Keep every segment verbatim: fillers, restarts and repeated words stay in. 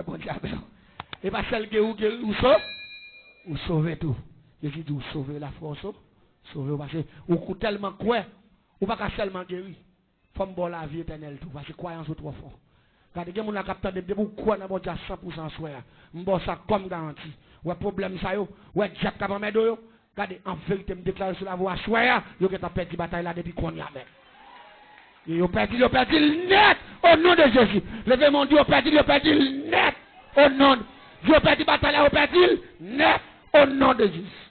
Bondye avè w. E pa sèl geri ou geri, ou sove. Ou sove tou. Jezi di ou sove, lafwa w sove. Sove w pase. Ou kou tèlman kwè, ou pa ka sèlman geri. Fò m ba w lavi etènèl tou, pase kwayans ou twò fò. Gade, gen moun la k ap tande m, depi w kwè nan Bondye a san pou san aswè a, m ba w sa kòm garanti. Ou wè pwoblèm sa yo, ou wè dyab k ap anmède w yo, gade, an verite, m deklare sou lavi w aswè a, yo gentan pèdi batay la depi kounye a menm. E yo pèdi l, yo pèdi l nèt, o non de Jezi. Leve men w, di yo pèdi l, yo pèdi l nèt, o non. Di yo pèdi batay la, yo pèdi l nèt, o non de Jezi.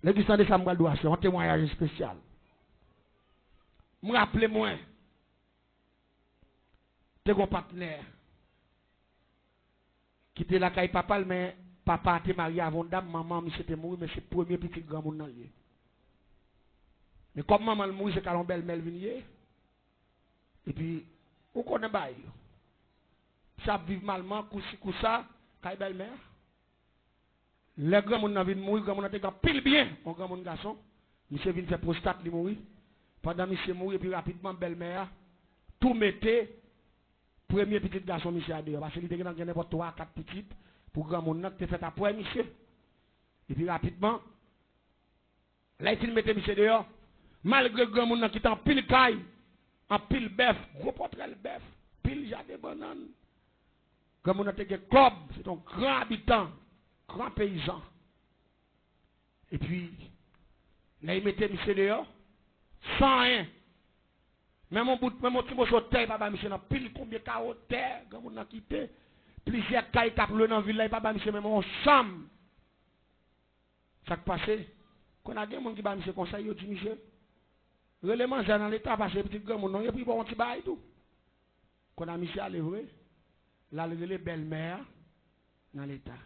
Legliz, tande sa m pral di w aswè, yon temwayaj espesyal. M raple mwen, te gon patnè ki te lakay papa l, men papa a te marye avè yon dam, manman misye te mouri, men se premye pitit granmoun nan l ye. Men kòm manman l mouri, se kay yon bèlmè l vin ye. Epi, ou konnen bagay yo. Misye ap viv malman, kousi kousa, kay bèlmè a. Lè granmoun nan vin mouri, granmoun nan te gen anpil byen, yon granmoun gason. Misye vin fè pwostat li mouri. Pandan misye mouri, epi rapidman, bèlmè a tou mete premye pitit gason misye a deyò, paske li te gentan gen nenpòt twa, kat pitit pou granmoun nan ki te fèt apre misye. Epi rapidman, lè l fin mete misye deyò, malgre granmoun nan kite anpil kay, anpil bèf, gwo pòtrèl bèf, pil jaden bannann, granmoun nan te gen kòb, se te yon gran abitan, gran peyizan. Epi, lè y mete misye deyò, san anyen. Menm yon bout, menm yon ti moso tè, y pa ba misye nan pil konbyen kawo tè, granmoun nan kite. Plizyè kay k ap lwe nan vil la, y pa ba misye menm yon chanm. Sa k pase? Kounye a gen moun ki ba misye konsèy, yo di misye, rele manzè nan leta, pase pitit granmoun nan, epi ba w yon ti bagay tou. Kounye a misye ale vre, l al rele bèlmè a nan leta.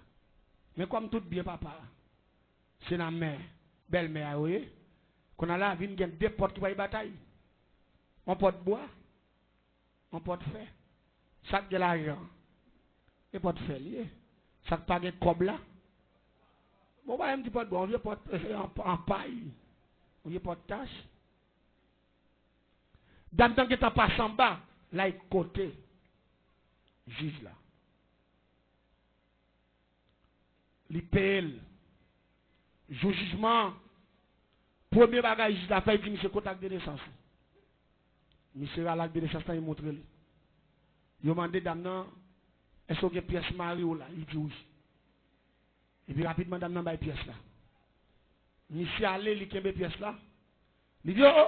Men kòm tout byen papa a se nan men bèlmè a yo ye, kounye a la vin gen de pòt ki pral batay. Yon pòt bwa, yon pòt fè. Sa k gen lajan, e pòt fè l ye. Sa k pa gen kòb la, bon, pa menm di pòt bwa, yon vye pòt an, an pay, yon vye pòt tach. Dam nan gentan pase anba, l al kote jij la. Li peye l. Jou jijman an, premye bagay jij la fè, li di misye kote ak de nesans ou. Misye rale ak de nesans lan, li montre li. Yo mande dam nan, èske w gen pyès mari w la? Li di wi. Epi rapidman, dam nan bay pyès la. Misye ale, li kenbe pyès la. Li di, o, o,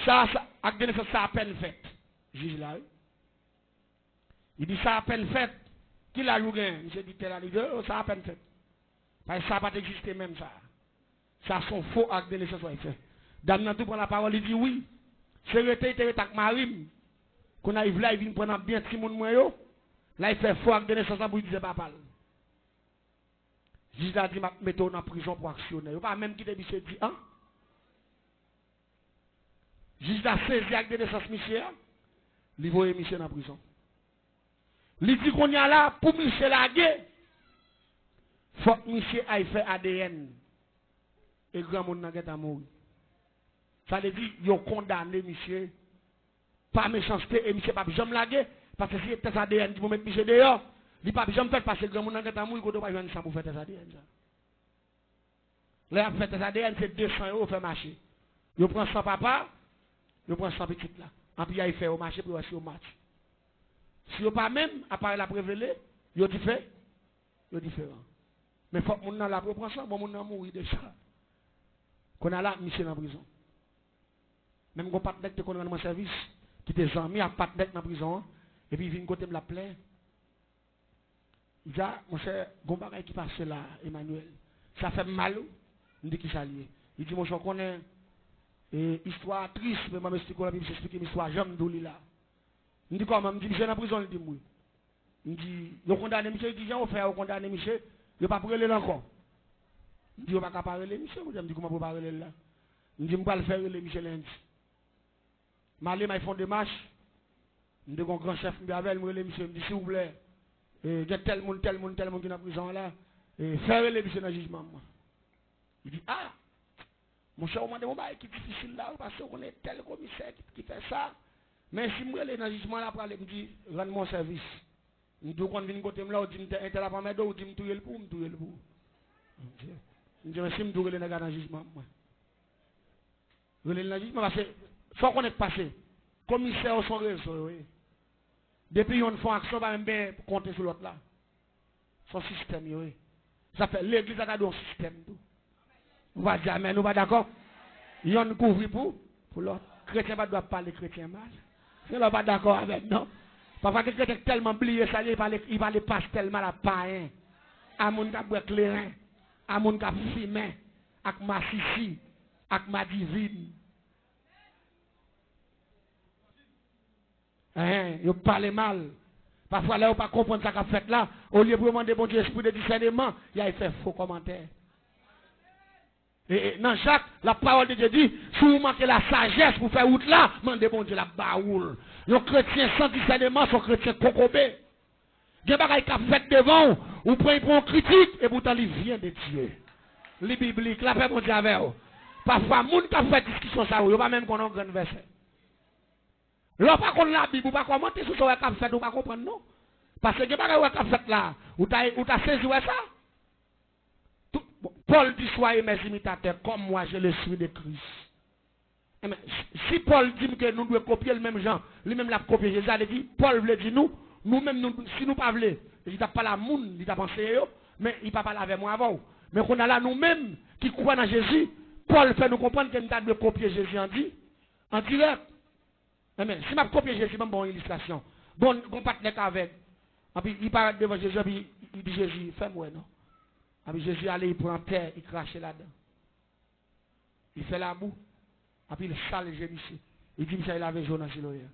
sa, sa, ak de nesans sa apèn fèt. Jij la, wi. Li di, sa apèn fèt. Ki laj ou genyen? Misye di tèl ane. Li di, o, sa apèn fèt. Paske sa pa t egziste menm sa. Sa se yon fo ak de nesans w al fè. Dam nan tou pran lapawòl, li di, wi. Se rete, li te rete ak mari m. Kounye a, li vle al vin pran nan byen timoun mwen yo. L al fè fo ak de nesans lan pou li di se papa l. Jij la di, m ap mete w nan prizon pou aksyonè. Yo pa menm kite misye di an. Jij la sezi ak de nesans misye a, li voye misye nan prizon. Li di kounye a la, pou misye lage, fòk misye al fè A D N. E granmoun nan gentan mouri. Sa vle di, yo kondane misye pa mechanste e misye p ap janm lage, paske si se tès A D N ki pou met misye deyò, li p ap janm fèt, paske granmoun nan gentan mouri, kote w pral jwenn san pou fè tès A D N sa? Lè y ap fè tès A D N, se de san yo fè mache. Yo pran san papa, yo pran san pitit la. Anpi y al fè yo mache pou yo wè si yo match. Si yo pa menm, aparèy la ap revele, yo dife-, yo diferan. Men fòk moun nan la pou yo pran san, bon, moun nan mouri deja. Kounye a la, misye nan prizon. Menm gon patnè k te konn rann mwen sèvis, ki te zanmi ak patnè k nan prizon an, epi vin kote m, l ap plenyen. Li di, a, monchè, gon bagay ki pase la, Emmanuel. Sa fè m mal, wi. M di, kisa l ye? Li di, monchè, w konnen, e, istwa a tris, men ban m esplike w l, epi misye esplike m istwa a jan m di w li la. M di, kòman? M di, misye nan prizon, li di m wi. M di, yo kondane misye, li di, jan yo fè a, yo kondane misye, yo p ap rele l ankò. M di, yo pa ka pa rele misye, monchè, m di, kòman pou yo pa rele l la? M di, m pral fè rele misye lendi. M ale, m al fè yon demach. M te gen yon gran chèf m te avè l, m rele misye, m di, silvouplè, e, gen tèl moun, tèl moun, tèl moun ki nan prizon an la, e, fè rele misye nan jijman mwen. Li di, a, monchè, ou mande m yon bagay ki difisil la, wi, paske ou konnen tèl komisè ki, ki fè sa. Men si m rele nan jijman la, prale, m di, rann mwen yon sèvis. M di w konn vin kote m la, ou di m entèl ap anmède w, ou di m touye l pou ou, m touye l pou ou. M di, m di, men si m tou rele nèg la nan jijman, mwen. Rele l nan jijman, paske fò w konnen k pase. Komisè yo se yon rezo yo ye. Depi yonn fè yon aksyon, pa menm gen konte sou lòt la. Se yon sistèm yo ye. Sa fè legliz la ta dwe yon sistèm tou. Ou pa di amèn, ou pa dakò? Yonn kouvri pou, pou lòt. Kretyen pa dwe ap pale kretyen mal. Se lè w pa dakò avè m, non. Pafwa gen kretyen k tèlman bliye sa, li pale, li pale pastè l mal a payen, a moun k ap bwè kleren, a moun k ap fimen, ak masisi, ak madivin. Hein, yo pale mal. Pafwa, lè yo pa konprann sa k ap fèt la, olye pou yo mande Bondye espri de disèneman, y al fè fo kòmantè. E, e, nan Jak, la pawòl de Dye di, si w manke lasajès pou fè wout la, mande Bondye, l ap ba ou l. Yon kretyen san disèneman, se yon kretyen kokobe. Gen bagay k ap fèt devan w, ou pran, pran yon kritik, e poutan li vyen de Dye. Li biblik, lapè Bondye avè w. Pafwa, moun k ap fè diskisyon sa yo, yo pa menm konn yon grenn vèsè. Lè w pa konn Labib, ou pa kòmante sou sa w wè k ap fèt, ou pa konprann, non. Paske gen bagay ou wè k ap fèt la, ou ta, ou ta sezi wè sa. Tout, bon, Pòl di, soyez mes imitateurs, comme moi j'ai le souffle de Christ. Enben, si Pòl di m ke nou dwe kopye l menm jan, li menm l ap kopye Jezi, sa vle di, Pòl vle di nou, nou menm, nou, si nou pa vle, li t ap pale a moun, li t ap anseye yo, men li pa pale avè mwen, avè w. Men kounye a la, nou menm ki kwè nan Jezi, Pòl fè nou konprann ke n ta dwe kopye Jezi an di, an dirèk. Enben, si m ap kopye Jezi, ban m ba w yon ilistrasyon. Bon, gon patnè k avèg. Anpi li parèt devan Jezi, anpi li di Jezi, fè m wè non. Anpi Jezi ale, li pran tè, li krache ladan. Li fè labou. Anpi li sal je misye. Li di misye al lave je w nan Siloe a.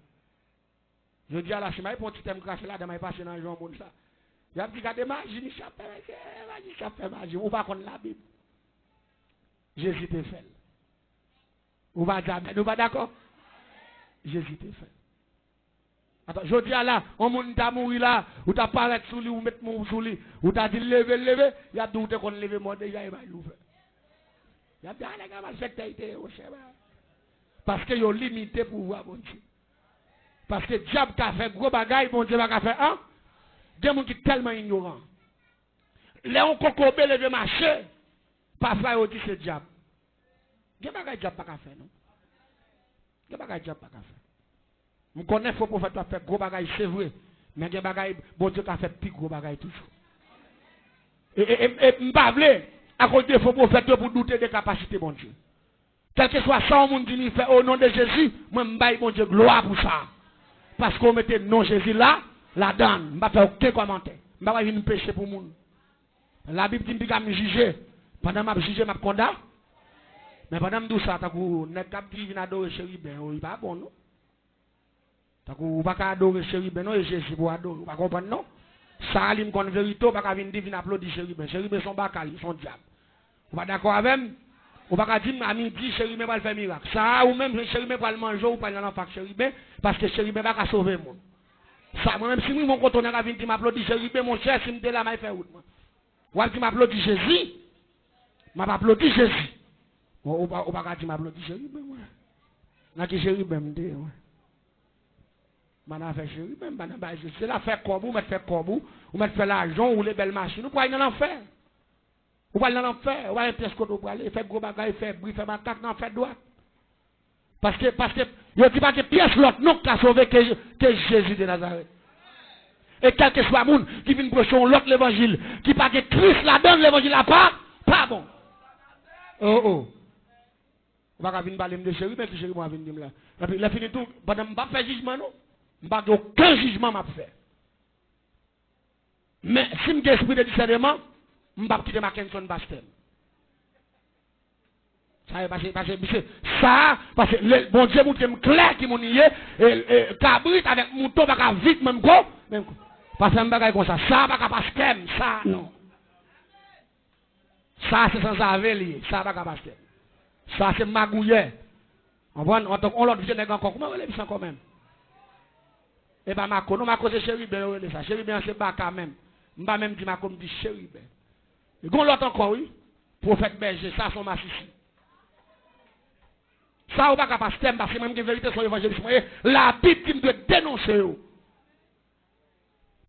Jodi a la, si m al pran yon ti tè m krache ladan, m al pase nan je yon moun sa. Y ap di, gade maji misye ap fè, mesye, maji misye ap fè maji. Ou pa konn Labib. Jezi te fè l. Ou pa di amèn, ou pa dakò? Jezi te fè l. Ata, jodi a la, yon moun ta mouri la, ou ta parèt sou li, ou met men w sou li, ou ta di l leve, l leve, y ap di w te konn leve mò deja, e pa li w fè. Y ap di, a, nèg la malfektè li te ye, monchè, ba. Paske yo limite pouvwa Bondye. Paske dyab ka fè gwo bagay, Bondye pa ka fè an. Gen moun ki tèlman inyoran. Lè yon kokobe leve mache, pafwa yo di se dyab. Gen bagay dyab pa ka fè, non. Gen bagay dyab pa ka fè. M konnen fo pwofèt yo ap fè gwo bagay, se vre. Men gen bagay, Bondye ka fè pi gwo bagay toujou. E, e, e, e m pa vle, akoz de fo pwofèt yo, pou doute de kapasite Bondye. Kèlkeswa sa yon moun di li fè, o non de Jezi, mwen m bay Bondye glwa pou sa. Paske w mete non Jezi la, ladan l. M pa fè okenn kòmantè. M pa pral vin peche pou moun. Labib di m piga m jije. Pandan m ap jije, m ap konda. Men pandan m di w sa, tankou nèg k ap di vin adore cheriben, o, li pa bon, non. Tankou ou pa ka adore cheriben, non, e Jezi pou w adore. Ou pa konprann, non? Sa a, li m konn verite, ou pa ka vin di vin aplodi cheriben. Cheriben se yon baka, li se yon dyab. Ou pa dakò avè m? Ou pa ka di m, a midi, cheriben pral fè mirak. Sa a, ou menm, cheriben pral manje w, ou pral nan lanfè ak cheriben, paske cheriben pa ka sove moun. Sa, mwen menm, si m rive yon kote, nèg la vin di m aplodi cheriben, monchè, si m te la, m al fè wout mwen. W ap di m aplodi Jezi? M ap aplodi Jezi. Ou, ou pa, ou pa ka di m aplodi cheriben, mwen. Nan ki cheriben m te ye, mwen? M pa nan afè cheriben, m pa nan bagay Jezi. Se nan fè kòb ou, ou mèt fè kòb ou, ou mèt fè lajan w, woule bèl machin, ou pral nan lanfè. Ou pral nan lanfè, ou pa gen pyès kote ou prale, fè gwo bagay, fè bri, fè makak, nan fè dwat. Paske, paske yo di pa gen pyès lòt non k ka sove ke, ke Jezi de Nazarèt. E kèlkeswa moun ki vin preche yon lòt levanjil, ki pa gen Kris ladan l, levanjil la pa, pa bon. Oh, oh. Ou pa ka vin pale m de cheriben, ki cheriben w ap vin di m la? Epi, lè fini tou, pandan m p ap fè jijman, non. M pa gen okenn jijman m ap fè. Men, si m gen espri de disèneman, m p ap kite Mackenson pastè m. Sa e pase, pase, misye, sa, pase, le, Bondye montre m klè ki moun li ye, e, e, kabrit avèk mouton pa ka viv menm ko, menm ko. Pa fè m bagay konsa, sa pa ka pastè m, sa non. Sa se sanzave li ye, sa pa ka pastè. Sa se magouyè. Konprann? Antank yon lòt vye nèg ankò, kòman yo rele misye ankò menm? E pa Mako, non, Mako se cheriben yo rele sa. Cheriben an se baka menm. M pa menm di Mako, m di cheriben. E gon lòt ankò, wi. Pwofèt bèje, sa se yon masisi. Sa ou pa ka pastè m, paske mwen m gen verite, se yon evanjelis mwen ye. Labib di m dwe denonse yo.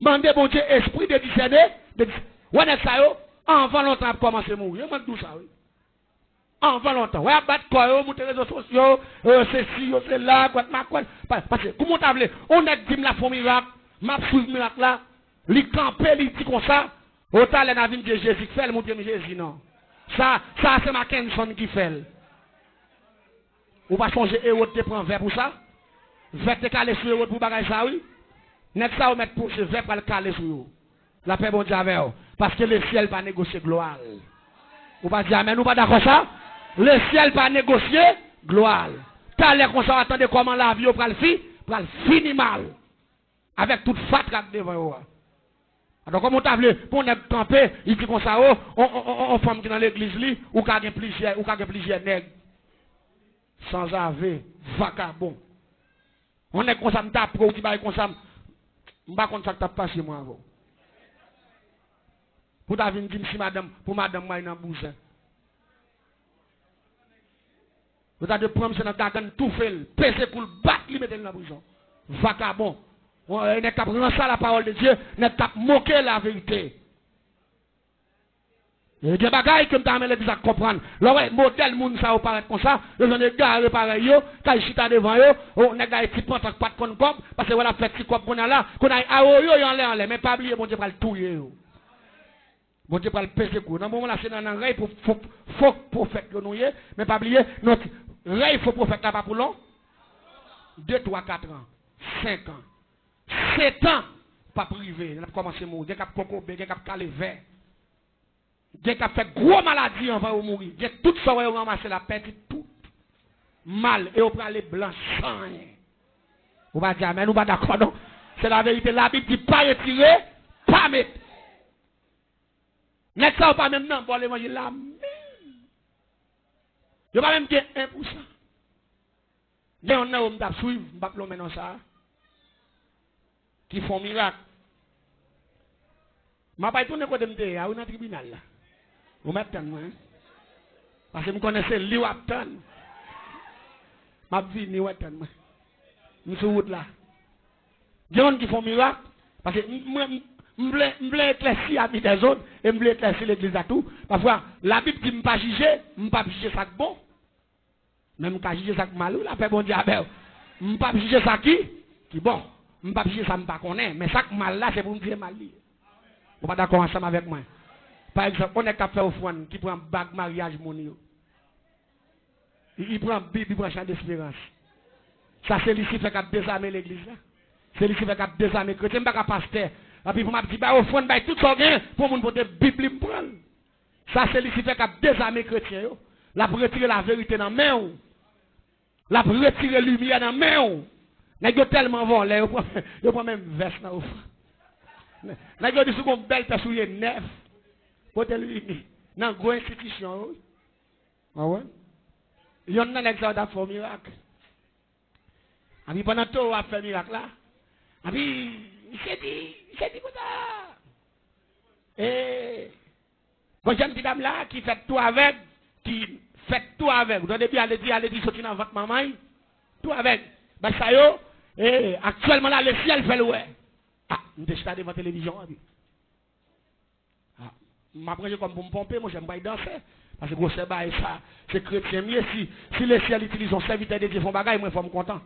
Mande Bondye espri de disène, de dis-, wè nèg sa yo, anvan lontan ap kòmanse mouri. E mwen k di w sa, wi. Anvan lontan. Wè, y ap bat kò yo, moute rezo sosyo, yo, se si, yo se la, kwèt makwèt. Pa-, paske, kouman w ta vle, on nèg di m l ap fè on mirak, m ap swiv mirak la, li kanpe, li di konsa, o talè n a vin di Jezi k fè l, m ou di m Jezi non. Sa, sa se Mackenson ki fè l. Ou pa sonje Ewòd te pran vè pou sa? Vè te kale sou Ewòd pou bagay sa, wi. Nèg sa yo mèt poze vè pral kale sou yo. Lapè Bondye avè w. Paske lesyèl pa negosye glwa l. Ou pa di amèn, ou pa dakò sa? Lesyèl pa negosye glwa l. Talè konsa w a tande kòman lavi yo pral fi, pral fini mal. Avèk tout fatra k devan yo a. Atò, kòman w ta vle pou yon nèg kanpe, li di konsa, o, on, on, on, on fanm ki nan legliz li, ou ka gen plizyè, ou ka gen plizyè nèg. Sanzave, vakabon. On nèg konsa m ta pran w ti bagay konsa, m, m pa konn sa k t ap pase mwen avè w. Pou ta vin di m si madanm, pou madanm mwen al nan bouzen. Yo ta dwe pran misye nan gagann, toufe l, peze kou l, bat li, mete l nan prizon. Vakabon. Yon, yon nèg k ap ranse a la parole de Dieu, nèg k ap moke laverite. E gen bagay ke m ta renmen legliz la konprann. Lè w wè modèl moun sa yo parèt konsa, yo jwenn egare parèy yo, k al chita devan yo, o, nèg la e ti pantan k pa t konn kòb, paske wè l ap fè ti kòb kounye a la, kounye a awoyo yo anlè anlè, men pa bliye Bondye pral touye yo. Bondye pral peze kou. Nan moman la, se nan, nan rèy fo, fo, fo pwofèt yo nou ye, men pa bliye, non, rèy fo pwofèt la pa pou lon. De, twa, kat an, senk an, sèt an, p ap rive. N ap kòmanse mouri. Gen k ap kokobe, gen k ap kale vè. Gen k ap fè gwo maladi anvan yo mouri. Gen tout sa w wè yo ranmase la, pèdi tout. Mal, e yo prale blan san anyen. Ou pa di amèn, ou pa dakò non. Se laverite, Labib di pa retire, pa mete. Nèg sa yo pa menm nan bò levanjil la menm. Yo pa menm gen en pou san. Gen yonn nan yo m t ap swiv, m p ap lonmen non sa a, ki fè on mirak. M ap al tounen kote m te ye a, wi, nan tribinal la. Ou mèt tann mwen, wi. Paske m konnen se li w ap tann. M ap vini, w ap tann mwen. M sou wout la. Gen moun ki fè on mirak, paske m, mwen, m, m vle, m vle eklèsi ami dèzòd, e m vle eklèsi legliz la tou. Pafwa, Labib di m pa jije, m p ap jije sa k bon. Men m ka jije sa k mal, wi, lapè Bondye avè w. M p ap jije sa ki, ki bon. M p ap jije sa m pa konnen, men sa k mal la, se pou m di e mal li ye. Ou pa dakò ansanm avèk mwen? Pa egzanp, on nèg k ap fè ofrann, ki pran bag maryaj moun yo. Li, li pran Bib, li pran Chan Desperans. Sa se Lisifè k ap dezame legliz la. Se Lisifè k ap dezame kretyen. M pa ka pastè. Epi pou m ap di, bay ofrann, bay tout sa w gen, pou moun pote Bib li, m pran l. Sa se Lisifè k ap dezame kretyen yo. L ap retire laverite nan men w. L ap retire limyè nan men w. Nèg yo tèlman vòlè, yo pran, yo pran menm vès nan ofrann. Nèg yo di si w gen yon bèl pè soulye nèf, pote l vini. Nan gwo enstitisyon yo, wi. Konprann? Yonn nan nèg sa yo t ap fè w mirak. Epi pandan towo ap fè mirak la, epi misye di, misye di konsa, e, bon, jèn ti dam la ki fèt tou avèg, ki fèt tou avèg. Ou tande byen, ale di, ale di soti nan vant manman l, tou avèg. Bagay sa yo, e, aktyèlman la, lesyèl fè l wè. A, m te chita devan televizyon an, epi A, m ap ranje kò m pou m ponpe, monchè, m pral danse. Paske gwosè bagay sa, se kretyen m ye. Si, si lesyèl itilize yon sèvitè de Dye fè yon bagay, mwen fò m kontan.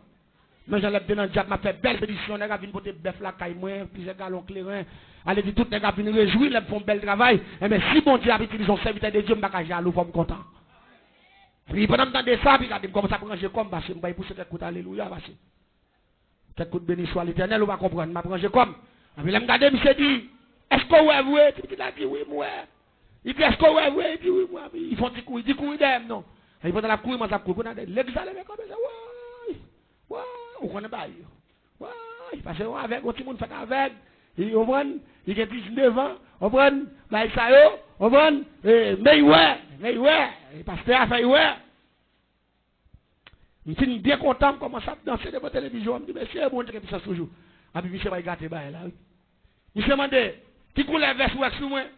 Men jan lè m te nan djab, m ap fè bèl benediksyon, nèg ap vin pote bèf lakay mwen, plizyè galon kleren. Ale di tout nèg ap vin rejwi lè m fè yon bèl travay. Enben, si Bondye ap itilize yon sèvitè de Dye, m pa ka jalou, fò m kontan. Epi pandan m tande sa, epi gade m kòmanse ap ranje kò m, paske m pral pouse kèk kout alelouya, paske Kèk kout beni swa Letènèl, ou pa konprann, m ap ranje kò m. Epi lè m gade, misye di, èske w wè vre? Ti pitit la di, wi, m wè. Li di, èske w wè vre? Li di, wi, m wè. Li fè yon ti kouri, li di, kouri dèyè m non. Epi pandan l ap kouri, manzè ap kouri. Kounye a, legliz la leve kanpe, se, woy, woy, ou konnen bagay yo. Woy, paske yon avèg, yon timoun fèt avèg. Li, ou konprann? Li gen diznèf an, ou konprann? Bagay sa yo, ou konprann? E, men l wè, men l wè. E pastè a fè l wè. M fin byen kontan, m kòmanse ap danse devan televizyon an, m di, mesye, Bondye gen pisans toujou. Epi misye bay gate bagay la, wi. Misye mande, ki koulè vès ou wè sou mwen?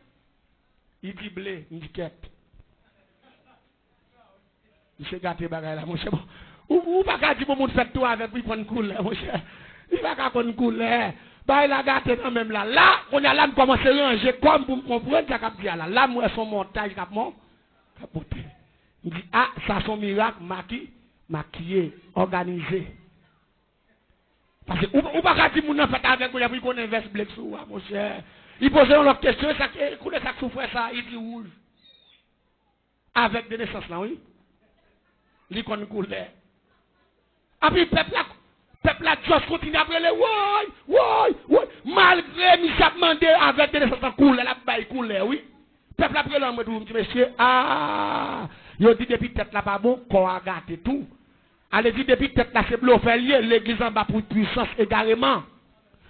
Li di, ble. M di, kèt. Misye gate bagay la, monchè. Bon, ou, ou pa ka di bon moun fèt tou avèg, wi, konn koulè, monchè. Li pa ka konn koulè. Bay la gate nan men m la. La, kounye a la, m kòmanse ranje kò m pou m konprann sa k ap di a la. La, m wè se yon montaj k ap mon-, k ap monte. M di, a, sa se yon mirak, maki-, makiye, òganize. Paske ou, ou pa ka di moun nan fèt avèg kounye a pou li konnen vès ble k sou ou a, monchè. Li poze yon lòt kesyon, e sa k, e koulè sa k sou frè sa a, li di wouj. Avèg de nesans lan, wi. Li konn koulè. Anpi pèp la, pèp la just kontinye ap rele, woy, woy, woy. Malgre misye ap mande avèg de nesans lan koulè, l ap bay koulè, wi. Pèp la ap rele anmwe toujou, m di, mesye, a, yo di depi tèt la pa bon, kò a gate tou. Ale di depi tèt la se blofè l ye, legliz anba pou pwisans egareman.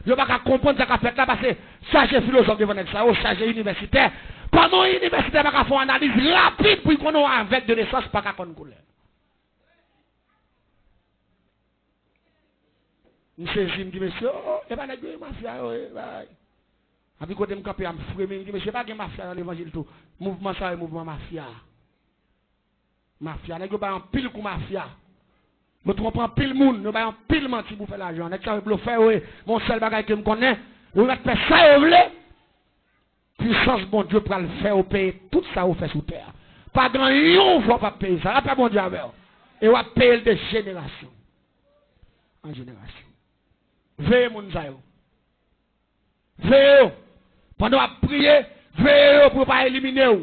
Yo pa ka konprann sa k ap fèt la, paske chaje filozòf devan nèg sa yo, chaje inivèsitè. Kòman yon inivèsitè pa ka fè yon analiz rapid pou l konnen yon avèg de nesans pa ka konn koulè? M sezi, m di, mesye, o, o, e pa nèg yo ye mafya yo, e, bay. Anpi kote m kanpe a, m fremi, m di, mesye, pa gen mafya nan levanjil tou. Mouvman sa yo, mouvman mafya. Mafya, nèg yo bay anpil kou mafya. Yo twonpe anpil moun, yo bay anpil manti pou fè lajan. Nèg sa yo blofè yo ye. Men yon sèl bagay ke m konnen, yo mèt fè sa yo vle. Pwisans Bondye pral fè yo peye tout sa yo fè sou tè a. Pa gen yon fwa w p ap peye sa. Lapè Bondye avè w. E w ap peye l de jenerasyon an jenerasyon. Veye moun sa yo. Veye yo. Pandan w ap priye, veye yo pou yo pa elimine w.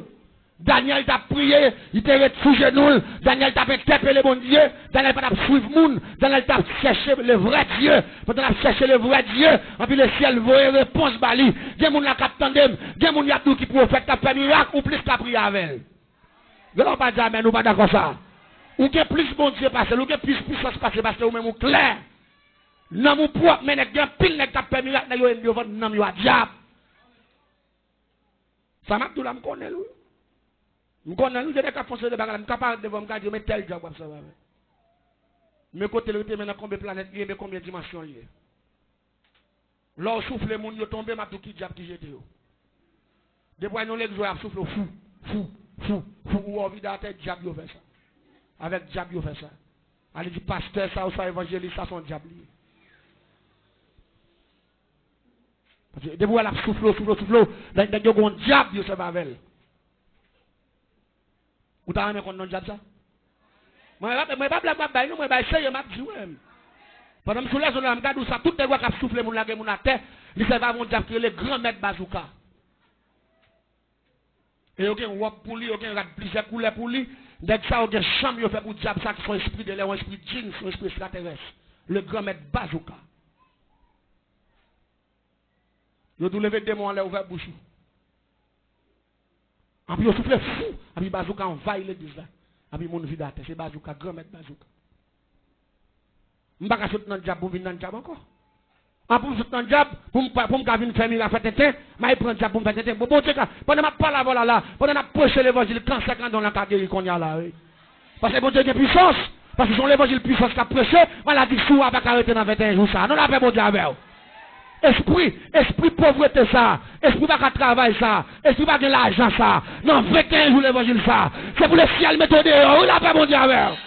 Danyèl t ap priye, li te ret sou jenou l. Danyèl t ap entèpele Bondye. Danyèl pa t ap swiv moun. Danyèl t ap chèche le vrè Dye. Pandan l ap chèche le vrè Dye, anpi lesyèl voye repons ba li. Gen moun la k ap tande m. Gen moun y ap di w ki pwofèt k ap fè mirak, ou plis ka priye avè l. Gen lè w pa di amèn, ou pa dakò sa. Ou gen plis Bondye pase l, ou gen plis pwisans pase l, paske ou menm ou klè. Nanm ou pwòp, men nèg, gen anpil nèg k ap fè mirak, nèg yo enmi yo vann nanm yo a dyab. Sa m ap di w la, m konnen l, wi. M konnen l, wi, gen nèg k ap fè yon seri de bagay la, m ka parèt devan w, m ka di w, men tèl dyab w ap sèvi avè l. Men kote l rete, men nan konbyen planèt li ye, men konbyen dimansyon li ye. Lè w soufle moun yo tonbe, m ap di w ki dyab ki jete yo. Depi w al nan legliz yo, y ap soufle w fou, fou, fou, fou, ou wè w vide atè, dyab yo fè sa. Avèk dyab yo fè sa. Ale di pastè sa, oswa evanjelis sa, se yon dyab li ye. Paske depi w wè l ap soufle w, soufle w, soufle w, nèg, nèg yo gen yon dyab yo sèvi avè l. Ou ta renmen konn non dyab sa? Mwen, mwen, mwen pa blag m ap bay non, mwen bay serye m ap di w menm. Pandan m sou lèzon la, m ka di w sa, tout nèg w wè k ap soufle moun, lage moun atè, li sèvi avè yon dyab ki rele Granmèt Bazouka. E yo gen wòb pou li, yo gen rad plizyè koulè pou li. Nèg sa yo gen cham yo fè pou dyab sa ki se yon espri delè, yon espri djinn, se yon espri ekstratèrès. Le Granmèt Bazouka. Yo di w leve demon anlè, ouvè bouch ou. Anpi yo soufle fou, anpi bazouka anvayi legliz la. Anpi moun vide atè, se bazouka, Granmèt Bazouka. M pa ka sot nan dyab pou m vin nan dyab ankò. An pou m sot nan dyab, pou m, pou m ka vin fè mirak, fè tenten, m al pran dyab pou m fè tenten. Bon, Bondye ka, pandan m ap pale avè w la, la, pandan n ap preche levanjil, kansè kandon lan ka geri kounye a la, wi. Paske Bondye gen pwisans. Paske se yon levanjil pwisans k ap preche, maladi sou a pa ka rete nan venteyen jou sa a. Non, lapè Bondye avè w. Espri, espri povrete sa a, espri pa ka travay sa a, espri pa gen lajan sa a, nan venteyen jou levanjil sa a, se pou lesyèl mete w deyò, wi, lapè Bondye avè w.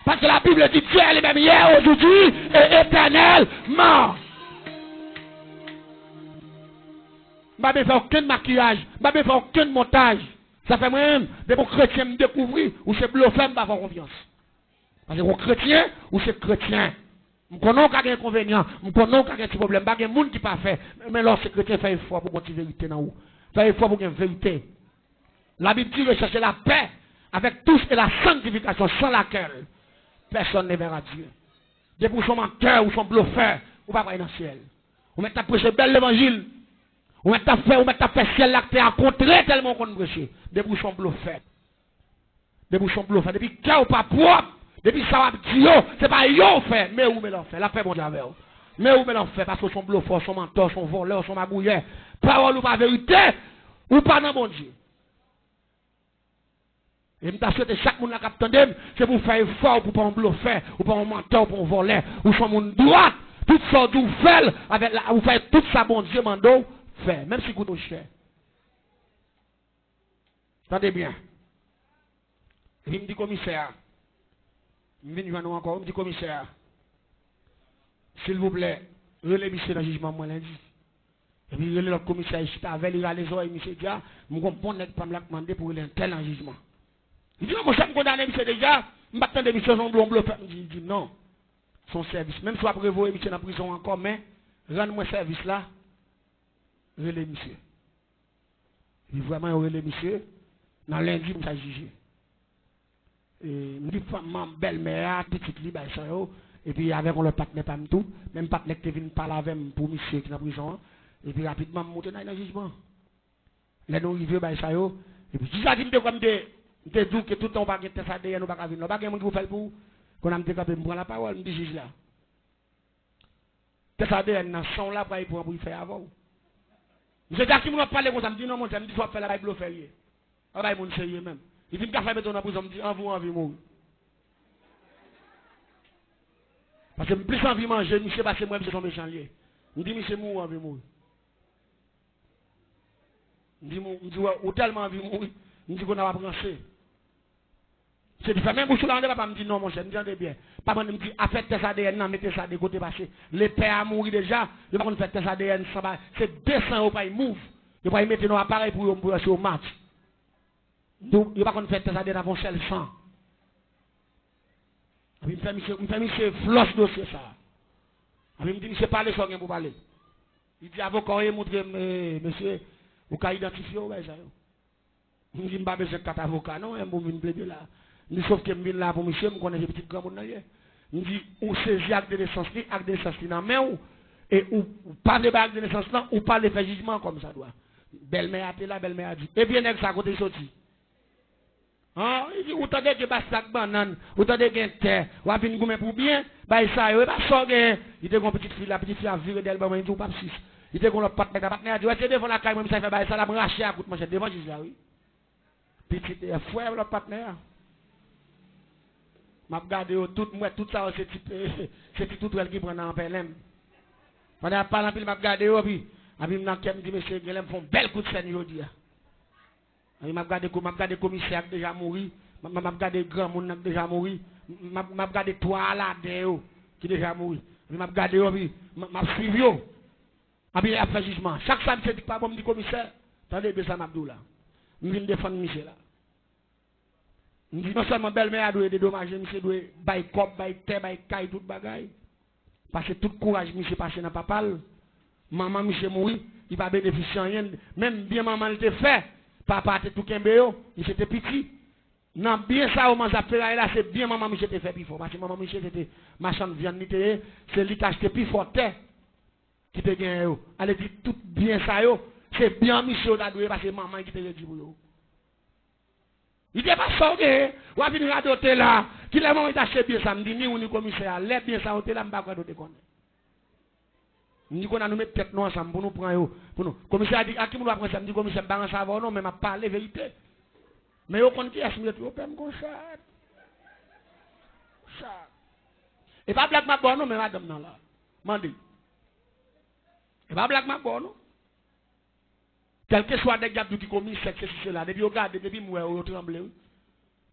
Paske la Bible dit, Dieu est le même hier, aujourd'hui et éternellement. M pa bezwen fè okenn makiyaj, m pa bezwen fè okenn montaj. Sa fè mwen menm, depi yon kretyen m dekouvri, ou se blofè, m pa fè w konfyans. Paske yon kretyen, ou se kretyen. M konnen w ka gen enkonvenyan, m konnen w ka gen ti pwoblèm, pa gen moun ki pafè. Men lè w se kretyen, fè efò pou gon ti verite nan ou. Fè efò pou gen verite. Labib di, recherchez la paix avec tous et la sanctification, sans laquelle personne ne verra Dieu. Depi w se yon mantè, ou se yon blofè, ou pa pral nan syèl. Ou mèt ap preche bèl levanjil. Ou mèt ap fè, ou mèt ap fè syèl la ak tè a kontre tèlman w konn preche. Depi w se yon blofè. Depi w se yon blofè, depi kè w pa pwòp, depi sa w ap di yo, se pa yo w fè, men ou men lanfè. Lapè Bondye avè w. Men ou men lanfè, paske w se yon blofè, w se yon mantè, w se yon vòlè, w se yon magouyè. Pawòl ou pa verite, ou pa nan Bondye. E m ta swete chak moun la k ap tande m, se pou w fè efò w pou w pa yon blofè, ou pa yon mantè, ou pa yon vòlè, ou se yon moun dwat. Tout sa w di w fè l, avèk la, ou fè tout sa Bondye mande w fè, menm si koute w chè. Tande byen. Epi m di komisè a, m vin jwenn ou ankò, m di komisè a, silvouplè, Rele misye nan jijman mwen lendi. Epi rele lòt komisè, li chita avè l, li rale zòrèy misye, di, a, m gon bon nèg pa m la k mande pou rele entèl nan jijman. Li di, non, monchè, m kondane misye deja, m pa t tande misye, se yon blofè. M di, di, non. Se yon sèvis. Menm si w ap revoye misye nan prizon ankò, men rann mwen sèvis la, rele misye. Epi vrèman, yo rele misye, nan lendi, misye al jije. E, m di fanm, bèlmè a, pitit li, bay sa yo, epi avèk yon lòt patnè pa m tou, menm patnè ki te vin pale avè m pou misye ki nan prizon an, epi rapidman, m moute n al nan jijman. Lè nou rive, bay sa yo, epi jij la di m te kwè m te, m te di w ke tout tan w pa gen tès A D N, ou pa ka vin la. Ou pa gen moun ki pou fè l pou ou. Kounye a m te kanpe, m pran lapawòl, m di jij la, tès A D N nan san w la pral pran pou l fè avè w. Misye di, a ki moun w ap pale konsa? M di, non, monchè, m di, sa w ap fè la, bay blofè l ye. Pa bay moun serye menm. Li di, m ka fè mete w nan prizon, m di, anvi w anvi mouri. Paske m plis anvi manje misye, paske m wè misye se yon mechan l ye. M di, misye mouri, anvi mouri. M di, mou- m di, wè, ou tèlman anvi mouri. M di, kounye a w ap ranse. Se di fèmen bouch ou la, tande papa, m di, non, monchè, m di, tande byen. Pa mande m di, afè tès A D N nan, mete sa de kote, paske lepè a mouri deja, yo pa konn fè tès A D N san ba, se de san yo pral mouv. Yo pral mete nan aparèy pou yo, pou yo, si yo match. Yo, yo pa konn fè tès A D N avè yon sèl san. Epi m fè misye, m fè misye flòch dosye sa. Epi m di, misye, pale sa w gen pou pale. Li di, avoka w ye, montre m, e, mesye, ou ka idantifye w, bay sa yo. M di, m pa bezwen kat avoka, non, e, pou m vin plede la. M di, sof ke m vin la pou misye, m konnen se pitit granmoun nan ye. M di, ou sezi ak de nesans li, ak de nesans li nan men w, e ou, ou pa vle bay ak de nesans lan, ou pa vle fè jijman kòm sa dwa. Bèlmè a te la, bèlmè a di, ebyen nèg sa kote l soti? An, li di, ou tande gen bastè ak bannann, ou tande gen tè, w ap vin goumen pou byen, bay sa yo, e pa sa w genyen. Li te gen yon pitit fi la, pitit fi a vire dèyè l ban mwen, li di, ou p ap sis. Li te gen yon lòt patnè, patnè a di, wè, se devan lakay mwen, misye fè bay sa la, m rache a kout manchèt devan jij la, wi. Pitit, e, frè lòt patnè a. M ap gade yo tout, m wè tout sa yo se ti, se ti toutwèl ki pran nan anpèlen m. Pandan y ap pale anpil, m ap gade yo, epi, epi m nan kè m di, mesye, genlè m fè yon bèl kout sèn jodi a. Epi m ap gade ko-, m ap gade komisè a k deja mouri, m ap, m ap gade granmoun nan k deja mouri, m ap, m ap gade twa Aladen yo ki deja mouri. Epi m ap gade yo, epi m, m ap swiv yo. Epi y ap fè jijman. Chak sa misye di k pa bon, m di, komisè, tande byen sa m ap di w la. M vin defann misye la. M di, non sèlman bèlmè a dwe dedomaje, misye dwe bay kòb, bay tè, bay kay, tout bagay. Paske tout kouraj misye pase nan papa l. Manman misye mouri, li pa benefisye anyen. Menm byen manman l te fè, papa a te tou kenbe yo, misye te piti. Nan byen sa yo manzè ap feraye la, se byen manman misye te fè pi fò. Paske manman misye se te machann vyann li te ye, se li k achte pi fò tè ki te genyen yo. Ale di tout byen sa yo, se byen misye yo ta dwe ye, paske manman ki te redi pou yo. Li di, e pa sa w genyen, w ap vin radote la. Kilè manman w te achte byen sa? M di, ni ou ni komisè a. Lè byen sa yo te la, m pa kwè nou te konnen. M di, kounye a nou met tèt nou ansanm pou nou pran yo. Pou nou. Komisè a di, a ki moun w ap ranse? M di, komisè, m pa ranse avè w non, men m ap pale verite. Men yo konn kiyès m ye tou, yo pè m gon chat. Chat. E pa blag m ap ba w non, men madanm nan la. Mande. E pa blag m ap ba w non. Kèlkeswa nèg y ap di w ki komisè, k sesi sela, depi yo gade m, depi m wè yo, yo tranble, wi.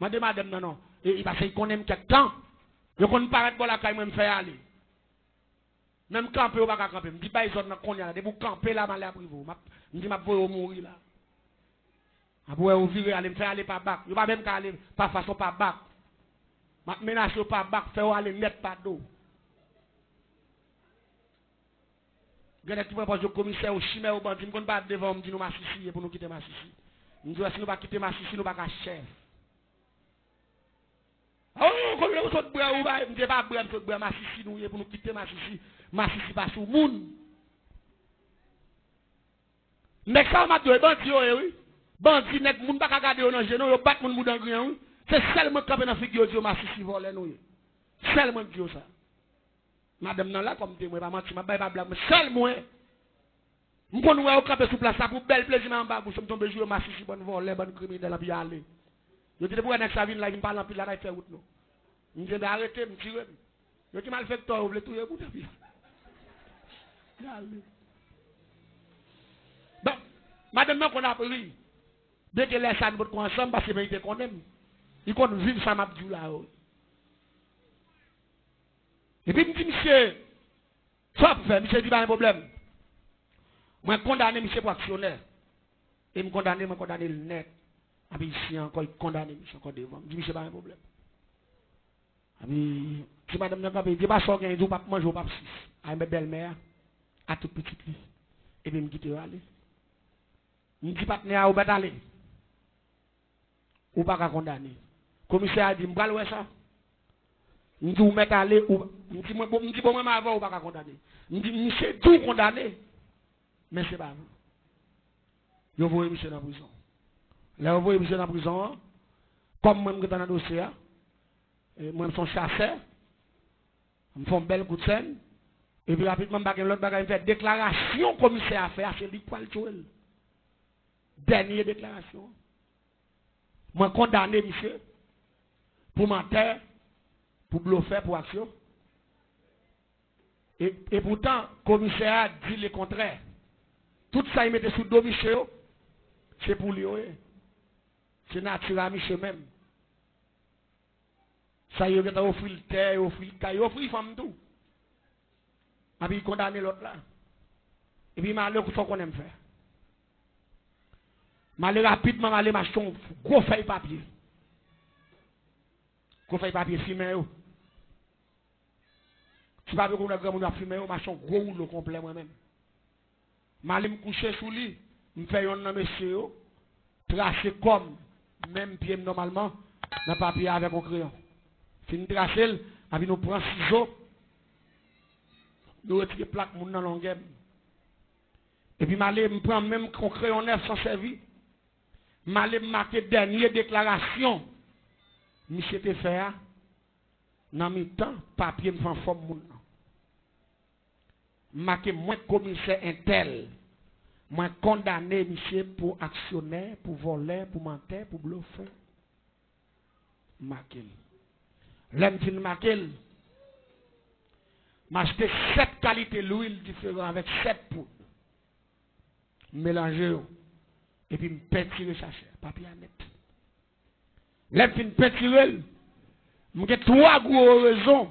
Mande madanm nan non. E, e paske y konnen m kèk tan. Yo konn parèt bò lakay mwen, m fè ale. Menm kanpe, yo pa ka kanpe m. M di bay zòd nan kounye a la, depi w kanpe la, m ale ap rive w. M ap, m di m ap voye w mouri la. M ap wè yo vire ale, m fè ale pa bak. Yo pa menm ka ale pa fason pa bak. M ap menase yo pa bak, fè yo ale nèt pa do. Gen nèg ki pran pòz yo komisè, yo chimè, yo bandi. M konn parèt devan yo, m di nou masisi ye pou nou kite masisi. M di, wè, si nou pa kite masisi, nou pa ka chèf. Oh, kote w sot bwè ou bay? M di, e pa bwè m sot bwè, masisi nou ye pou nou kite masisi. Masisi pa sou moun. Nèg sa yo m ap di yo, e bandi yo ye, wi. Bandi, nèg, moun pa ka gade yo nan je non, yo bat moun bouda griyen, wi. Se sèl mwen k kanpe nan figi yo, di yo masisi, vòlè nou ye. Sèl mwen k di yo sa. Madanm nan la kòm temwen, pa manti, m ap bay pa blag, men sèl mwen. M konn wè yo kanpe sou plas la pou bèl plezi, men anba bouch yo, m tonbe sou yo, masisi, bann vòlè, bann kriminèl, anpi ale. Yo te dwe wè nèg sa vin la, vin pale anpil la, n a fè wout nou. M di, ebyen arete m, tire m. Yo di malfektè, yo vle touye m, tanpri. Gade. Bon, madanm nan konn ap ri. Byen ke lè sa nou potko ansanm, paske men li te konnen m. Li konn viv sa m ap di w la yo. Epi m di misye, Sa w ap fè? Misye di pa gen pwoblèm. Mwen kondane misye pou aksyonè. E m kondane, mwen kondane l nèt. Epi isi ankò, li kondane misye ankò devan. M di misye pa gen pwoblèm. Epi ti madanm nan kanpe, li di, "Epa sa w gen?" Li di, "Ou p ap manje, ou p ap sis." A, men bèlmè a, a tout pitit li. Epi m kite yo ale. M di patnè a, "Ou mèt ale. Ou pa ka kondane." Komisè a di, "M pral wè sa." M di, "Ou mèt ale, ou," m di, "Mwen, bon, m di, bon, mwen, m avè w, ou pa ka kondane." M di, "Misye di w kondane, men se pa vre." Yo voye misye nan prizon. Lè yo voye misye nan prizon an, kòm mwen, m gentan nan dosye a, e mwen, m se yon chasè, m fè yon bèl kout sèn, epi rapidman, m pa gen lòt bagay, m fè deklarasyon komisè a fè a, se li k pral tchoul. Dènye deklarasyon. Mwen kondane misye pou mantè, pou blofè, pou aksyon. E, e poutan, komisè a di lekontrè. Tout sa y mete sou do misye yo, se pou li yo ye. Se nati a misye menm. Sa yo gentan ofri l tè, yo ofri l kay, yo ofri l fanm tou. Epi y kondane lòt la. Epi m ale, sa w konnen m fè? M ale rapidman, m ale m achte yon gwo fèy papye. Gwo fèy papye fimen yo. Ti papye koulè granmoun yo ap fimen yo, m achte yon gwo woulo konplè mwen menm. M ale m kouche sou li, m fè yonn nan mesye yo trase kò m, menm pye m nòmalman, nan papye a avèk yon kreyon. Fin trase l, epi nou pran sizo, nou retire plak moun nan longè m. Epi m ale, m pran menm yon kreyon nèf san sèvi, m ale m make dènye deklarasyon misye te fè a nan mitan papye m fè anfòm moun nan. M make mwen komisè entèl. Mwen kondane misye pou aksyonè, pou vòlè, pou mantè, pou blofè. M make l. Lè m fin make l, m achte sèt kalite lwil diferan avèk sèt poud. M melanje yo. Epi m pentire sachè papye a nèt. Lè m fin pentire l, m gen twa gwo rezon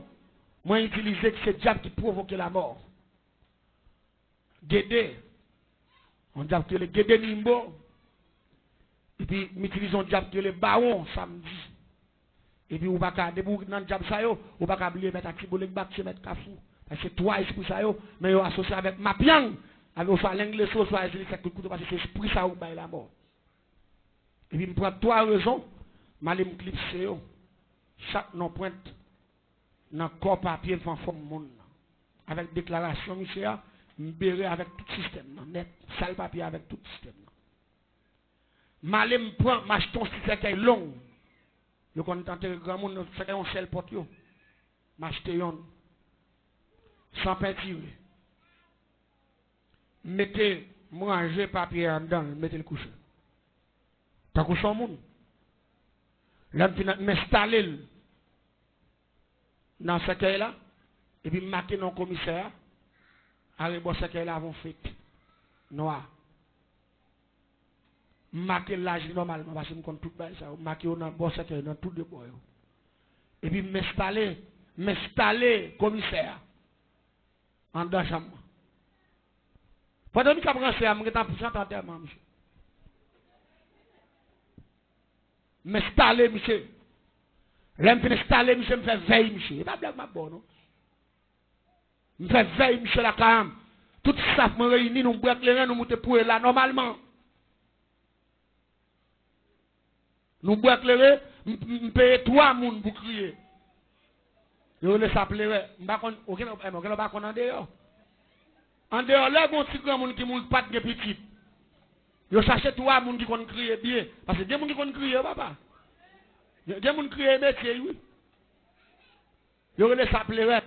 mwen itilize ki se dyab ki pwovoke lamò. Gede, yon dyab ki rele Gede Nimbo. Epi m itilize yon dyab ki rele Bawon Samdi. Epi ou pa ka, depi w nan dyab sa yo, ou pa ka bliye mèt Atibolegba, ki se mèt Kafou. Paske twa espri sa yo, men yo asosye avèk Mapyang, avèk oswa Lengleso, oswa Ezili Sèt Kout Kouto, paske se espri sa yo k bay lamò. Epi m pran twa rezon, m ale m klipse yo. Chak nonpwent nan kò papye m fè anfòm moun nan. Avèk deklarasyon misye a, m bere avèk tout sistèm nan nèt. Sal papye avèk tout sistèm nan. M ale m pran, m achte yon ti sèkèy long. Yo konn antere granmoun, sèkèy yon sèl pòt yo. M achte yonn. San pentire. M mete, m ranje papye a anndan l, m mete l kouche. Tankou se yon moun. Lè m fin, m enstale l nan sèkèy la, epi m make non komisè a, arebò sèkèy la avè yon fèt nwa. M make laj li nòmalman, paske m konn tout bagay sa yo. M make yo nan bò sèkèy, nan tou de bò yo. Epi m enstale, m enstale komisè a anndan chanm nan. Pandan misye ap ranse a, m gentan chante antèman misye. M enstale misye. Lè m fin enstale misye, m fè vèy misye. E pa blag m ap ba w, non. M fè vèy misye lakay an. Tout staf mwen reyini, nou bwè kleren, nou moute pou la nòmalman. Nou bwè kleren, m, m, m peye twa moun pou kriye. Yo rele sa plerè. M pa konn, okenn, okenn pa konn andeyò. Andeyò, lè gon ti granmoun ki mouri k pa t gen pitit, yo chache twa moun ki konn kriye byen. Paske gen moun ki konn kriye, papa. Gen, gen moun kriye metye, wi. Yo rele sa plerè.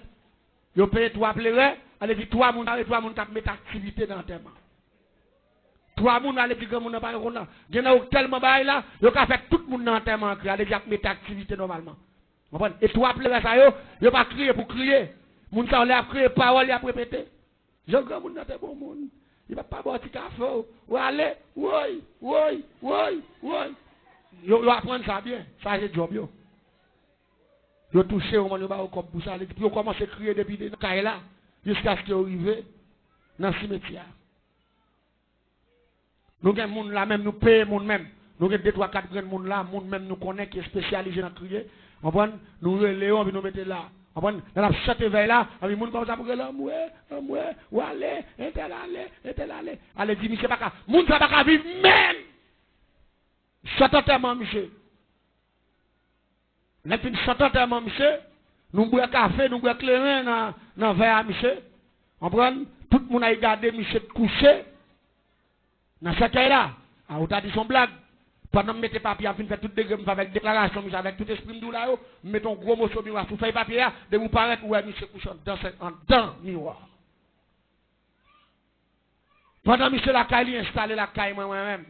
Yo peye twa plerè, ale di twa moun, pare twa moun k ap mete aktivite nan antèman. Twa moun, ale di granmoun nan pa gen konn nan. Gen nan yo tèlman bagay la, yo ka fè tout moun nan antèman an kriye, ale di y ap mete aktivite nòmalman. Konprann? E twa plerè sa yo, yo pa kriye pou kriye. Moun sa yo, lè y ap kriye pawòl, y ap repete. Jan granmoun nan te bon moun. Li p ap pa ba w ti kafe w. Ou ale, woy, woy, woy, woy. Yo, yo aprann sa byen. Sa se djòb yo. Yo touche yo, man, yo ba yo kòb pou sa. Li di pou yo kòmanse kriye depi nan kay la. jiskaske yo rive nan simetyè a. Nou gen moun la menm, nou peye moun menm. Nou gen de, twa, kat grenn moun la, moun menm nou konnen ki espesyalize nan kriye. Konprann? Nou rele yo, anpi nou mete la. Konprann? Lè n ap chante vèy la, anpi moun kòmanse ap rele, anmwe, anmwe, w ale, entèl ale, entèl ale. Ale di, misye pa ka, moun sa pa ka viv menm. Chante antèman misye. Lè m fin chante antèman misye, nou bwè kafe, nou bwè kleren nan, nan vè a misye. Konprann? Tout moun ay gade misye t kouche nan sèkèy la. A, ou ta di se yon blag. Pandan m mete papye a, m fin fè tout degre m fè avèk deklarasyon misye, avèk tout espri m di w la yo, m mete yon gwo moso miwa sou fèy papye a, depi w parèt, ou wè misye kouche anndan sèk-, anndan miwa. Pandan misye lakay li, enstale lakay mwen, mwen menm.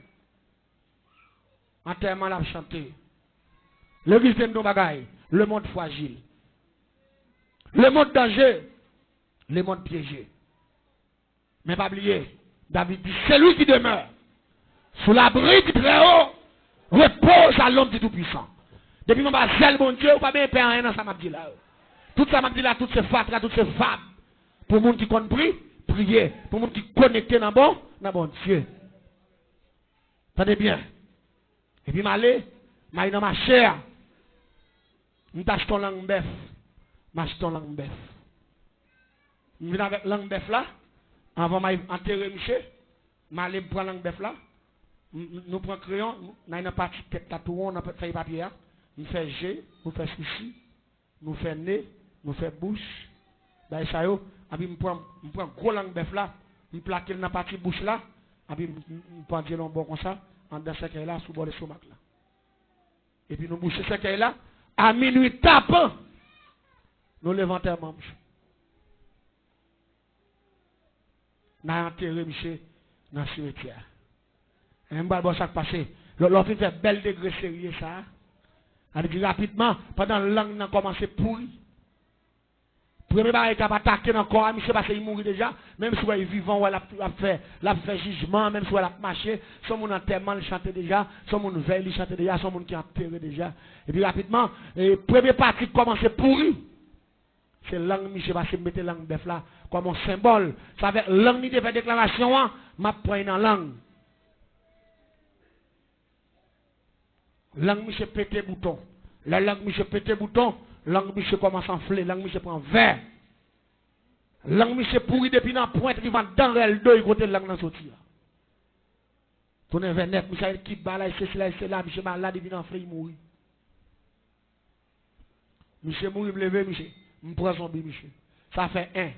Antèman l ap chante. Legliz te di yon bagay, lemonn frajil. Lemonn danje. Lemonn pyeje. Men pa bliye, David di, celui qui demeure sous l'abri du Très-Haut repose à l'ombre du Tout-Puissant. Depi m anba zèl Bondye, ou pa bezwen pè anyen nan sa m ap di la yo. Tout sa m ap di la, tout se fatra, tout se fab. Pou moun ki konn pri, priye. Pou moun ki konekte nan bon, nan Bondye. Tande byen. Epi m ale, m ale nan mache a. M t achte yon lang bèf. M achte yon lang bèf. M vin avèk lang bèf la. Anvan m al antere misye, m ale m pran lang bèf la. M, m, nou pran kreyon, n al nan pati tèt la tou won, nan fèy papye a. M fè je, nou fè sousi. Nou fè ne, nou fè bouch, bagay sa yo, epi m pran, m pran gwo lang bèf la, m plake l nan pati bouch la, epi m, m, m pandye l yon bò konsa, anndan sèkèy la, sou bò lestomak la. Epi nou bouche sèkèy la, a minui tapan, nou leve antèman misye. N a antere misye nan simetyè a. E m pral ba w sa k pase. Lè, lè w fin fè bèl degre serye sa a, sa vle di rapidman, pandan lang nan kòmanse pouri, premye bagay k ap atake nan kò a misye, paske li mouri deja, menm si w wè li vivan, w wè l ap, l ap fè, l ap fè jijman, menm si w wè l ap mache, se yon moun antèman l chante deja, se yon moun vèy li chante deja, se yon moun ki antere deja. Epi rapidman, e, premye pati k kòmanse pouri. Se lang misye, paske m mete lang bèf la kòm yon senbòl. Sa fè lang li te fè deklarasyon an, m ap pran nan lang. Lang misye pete bouton. Lè lang misye pete bouton, lang misye kòmanse anfle, lang misye pran vè. Lang misye pouri depi nan pwent, rive anndan rèl do l kote lang nan soti a. Tounen vè nèt, misye al kit bagay, sesi la, sela, misye malad, li vin anfle, li mouri. Misye mouri, m leve misye. M pran zonbi misye. Sa fè en.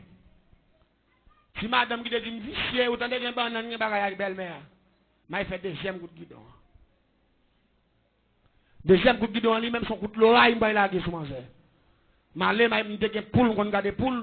Ti madanm ki te di m visye, ou tande gen bannann, gen bagay ak bèlmè a. M al fè dezyèm kout gidon an. Dezyèm kout gidon an li menm se yon kout loray m pral lage sou manzè. M ale, m al, m te gen poul, m konn gade poul.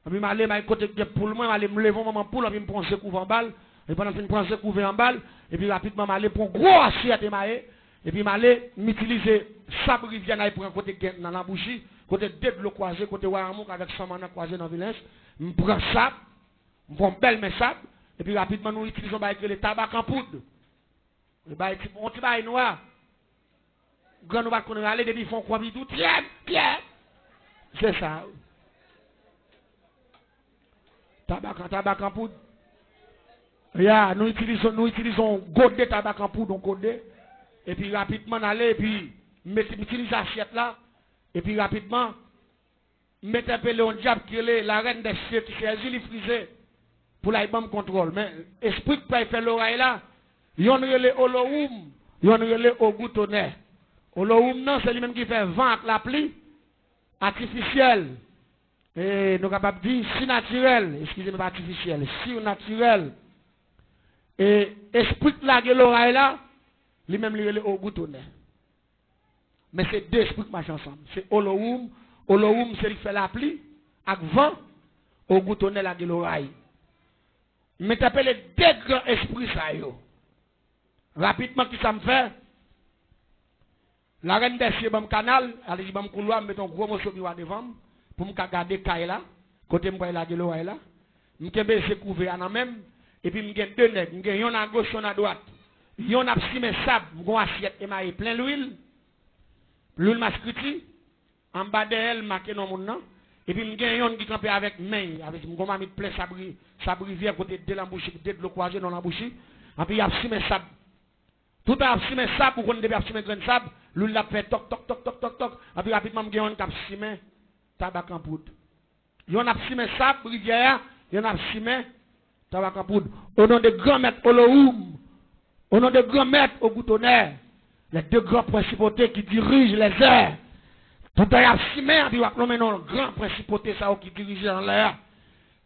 Epi m ale, m al kote gen poul mwen, m ale, m leve yon manman poul, epi m pran ze kouve anba l. Epi pandan m fin pran ze kouve anba l, epi rapidman m ale, m pran gwo asyèt emaye. Epi m ale, m itilize sab rivyè n al pran kote gen nan Labouchi, kote de dlo kwaze, kote Wayamouk avèk Samannak kwaze nan Vilens. M pran sab, m pran yon bèl men sab, epi rapidman nou itilize yon bagay ki rele tabak an poud. Li bay ti, yon ti bagay nwa. Grann ou pa t konn rale, depi fon kwòb li tou, tyèp, tyèp. Se sa. Tabak, tabak an poud. Ya, nou itilize, nou itilize yon gode tabak an poud, yon gode. Epi rapidman n ale, epi m mete, m itilize asyèt la. Epi rapidman, m entèpele yon dyab ki rele la reine des cieux ki sèzi li frize pou l al ban m kontwòl. Men espri k pral fè loray la, yonn rele Olowoum, yonn rele Ogou Tonè. Olowoum nan, se li menm ki fè van ak lapli atifisyèl. E nou kapab di sinatirèl, eskize m, pa atifisyèl, sinatirèl. E espri k lage loray la, li menm li rele Ogou Tonè. Men se de espri k mache ansanm. Se Olowoum. Olowoum se li k fè lapli ak van. Ogou Tonè lage loray. M entèpele de gran espri sa yo. Rapidman, kisa m fè? La reine des cieux ban m kanal, sa vle di ban m koulwa, m mete yon gwo moso miwa devan m pou m ka gade kay la, kote m pral lage loray la. M kenbe ze kouve a nan men m, epi m gen de nèg, m gen yonn agoch, yonn adwat. Yonn ap simen sab, m gen yon asyèt emaye plen lwil, lwil maskriti, anba dèyè l, m make non moun nan, Epi m gen yonn ki kanpe avèk men, avèk m gon mamit plen sab, ri- sab rivyè kote de lanbouchi, de dlo kwaze nan lanbouchi. Anpi y ap simen sab. Toutan y ap simen sab, ou konn depi y ap simen grenn sab, lwil la ap fè tòk, tòk, tòk, tòk, tòk, tòk. Anpi rapidman m gen yonn k ap simen tabak an poud. Yonn ap simen sab rivyè a, yonn ap simen tabak an poud. Au nom de Grand Maître Olohoum, au nom de Grand Maître Ogou Tonnerre, les deux grands principautés qui dirigent les airs. Toutan y ap simen, anpi w ap nonmen non gran prensipate sa yo ki dirije anlè a.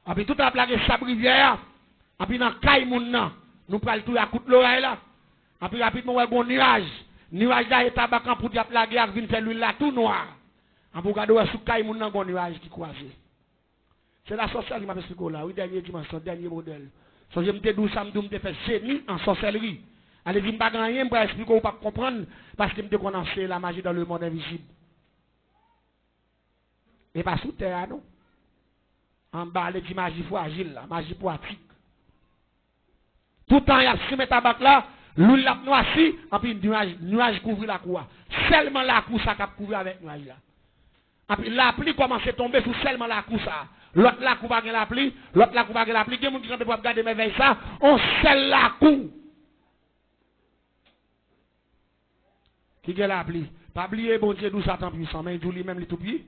Anpi toutan y ap lage sab rivyè a, anpi nan kay moun nan, nou pral touye ak kout loray la. Anpi rapidman, w wè gon niyaj. Niyaj la, e tabak an poud y ap lage ak vin fè lwil la tou nwa. Anpi w gade, w wè sou kay moun nan gon niyaj ki kwaze. Se lasòsèlri m ap esplike w la, wi, dènye dimansyon, dènye modèl. Sonje m te di w sa, m di w m te fè jeni an sòsèlri. Ale di m pa gen anyen, m pral esplike w, ou p ap konprann, paske m te konn anseye lamaji dans le monde invisible. E pa sou tè a, non. Anba, ale di maji fwajil la, maji pwatik. Toutan y ap simen tabak la, lwil la ap nwasi, anpi niyaj, niyaj kouvri lakou a. Sèlman lakou sa k ap kouvri avèk niyaj la. Anpi lapli kòmanse tonbe sou sèlman lakou sa. Lòt lakou pa gen lapli, lòt lakou pa gen lapli. Gen moun ki kanpe pou ap gade mèvèy sa, on sèl lakou ki gen lapli. Pa bliye Bondye dou, Satan pwisan, men li di w li menm li tou pwi-,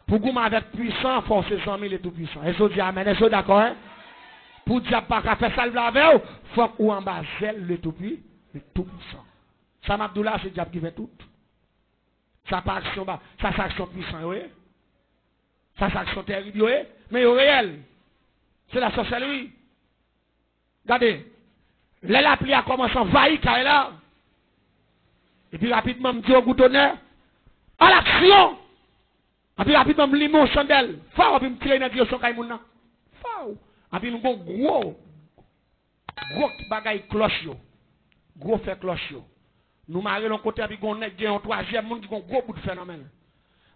pou goumen avèk pwisan, fò w se zanmi le tou pwisan. Èske w di amèn? Èske w dakò, en? Pou dyab pa ka fè sa l vle avè w, fòk ou anba zèl le tou pwi-, le tou pwisan. Sa m ap di w la, se dyab ki fè tout. Sa pa aksyon ba, sa se aksyon pwisan yo ye. Sa se aksyon tèrib yo ye, men yo reyèl. Se lasòsèlri. Gade, lè lapli a kòmanse anvayi kay la, epi rapidman m di Ogou Tonnerre, à l'action! Epi rapidman m limen yon chandèl, faw, epi m tire nan direksyon kay moun nan. Faw! Epi m gon gwo, gwo bagay klòch yo, gwo fè klòch yo. Nou mare l yon kote, epi gon nèg gen yon twazyèm moun ki gon gwo bout fè nan men l.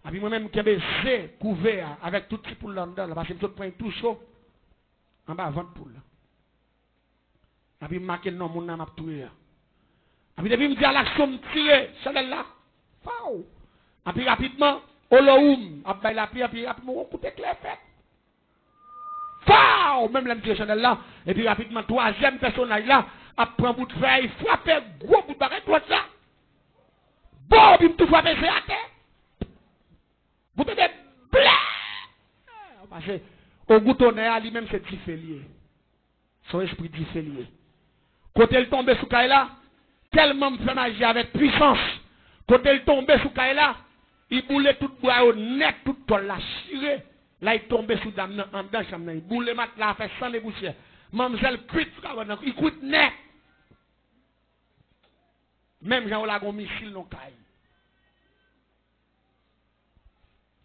Epi mwen menm m kenbe ze kouvè a avèk tout ti poul la anndan l, paske m sot pran tou cho anba vant poul la. Epi m make non moun nan m ap touye a. Epi depi m di à l'action, m tire chandèl la. Faw! Epi rapidman, Olohoum ap bay lapli, epi rapidman, yon kout eklè fèt. Faw! Menm lè m tire chandèl la, epi rapidman, twazyèm pèsonaj la ap pran bout fèy, frape gwo bout bagay dwòt la. Bon, epi m tou frape ze atè. Pou tande blè! Paske Ogou Tonnerre a, li menm se dife li ye. Se yon espri dife li ye. Kote l tonbe sou kay la, tèlman m fè maji avèk pwisans, kote l tonbe sou kay la, li boule tout bwa yo nèt, tout tòl la chire. La, li tonbe sou dam nan anndan chanm nan, li boule matla a, fè sann e pousyè. Manmzèl kwit sou kabann nan, li kwit nèt. Menm jan yo lage yon misil nan yon kay.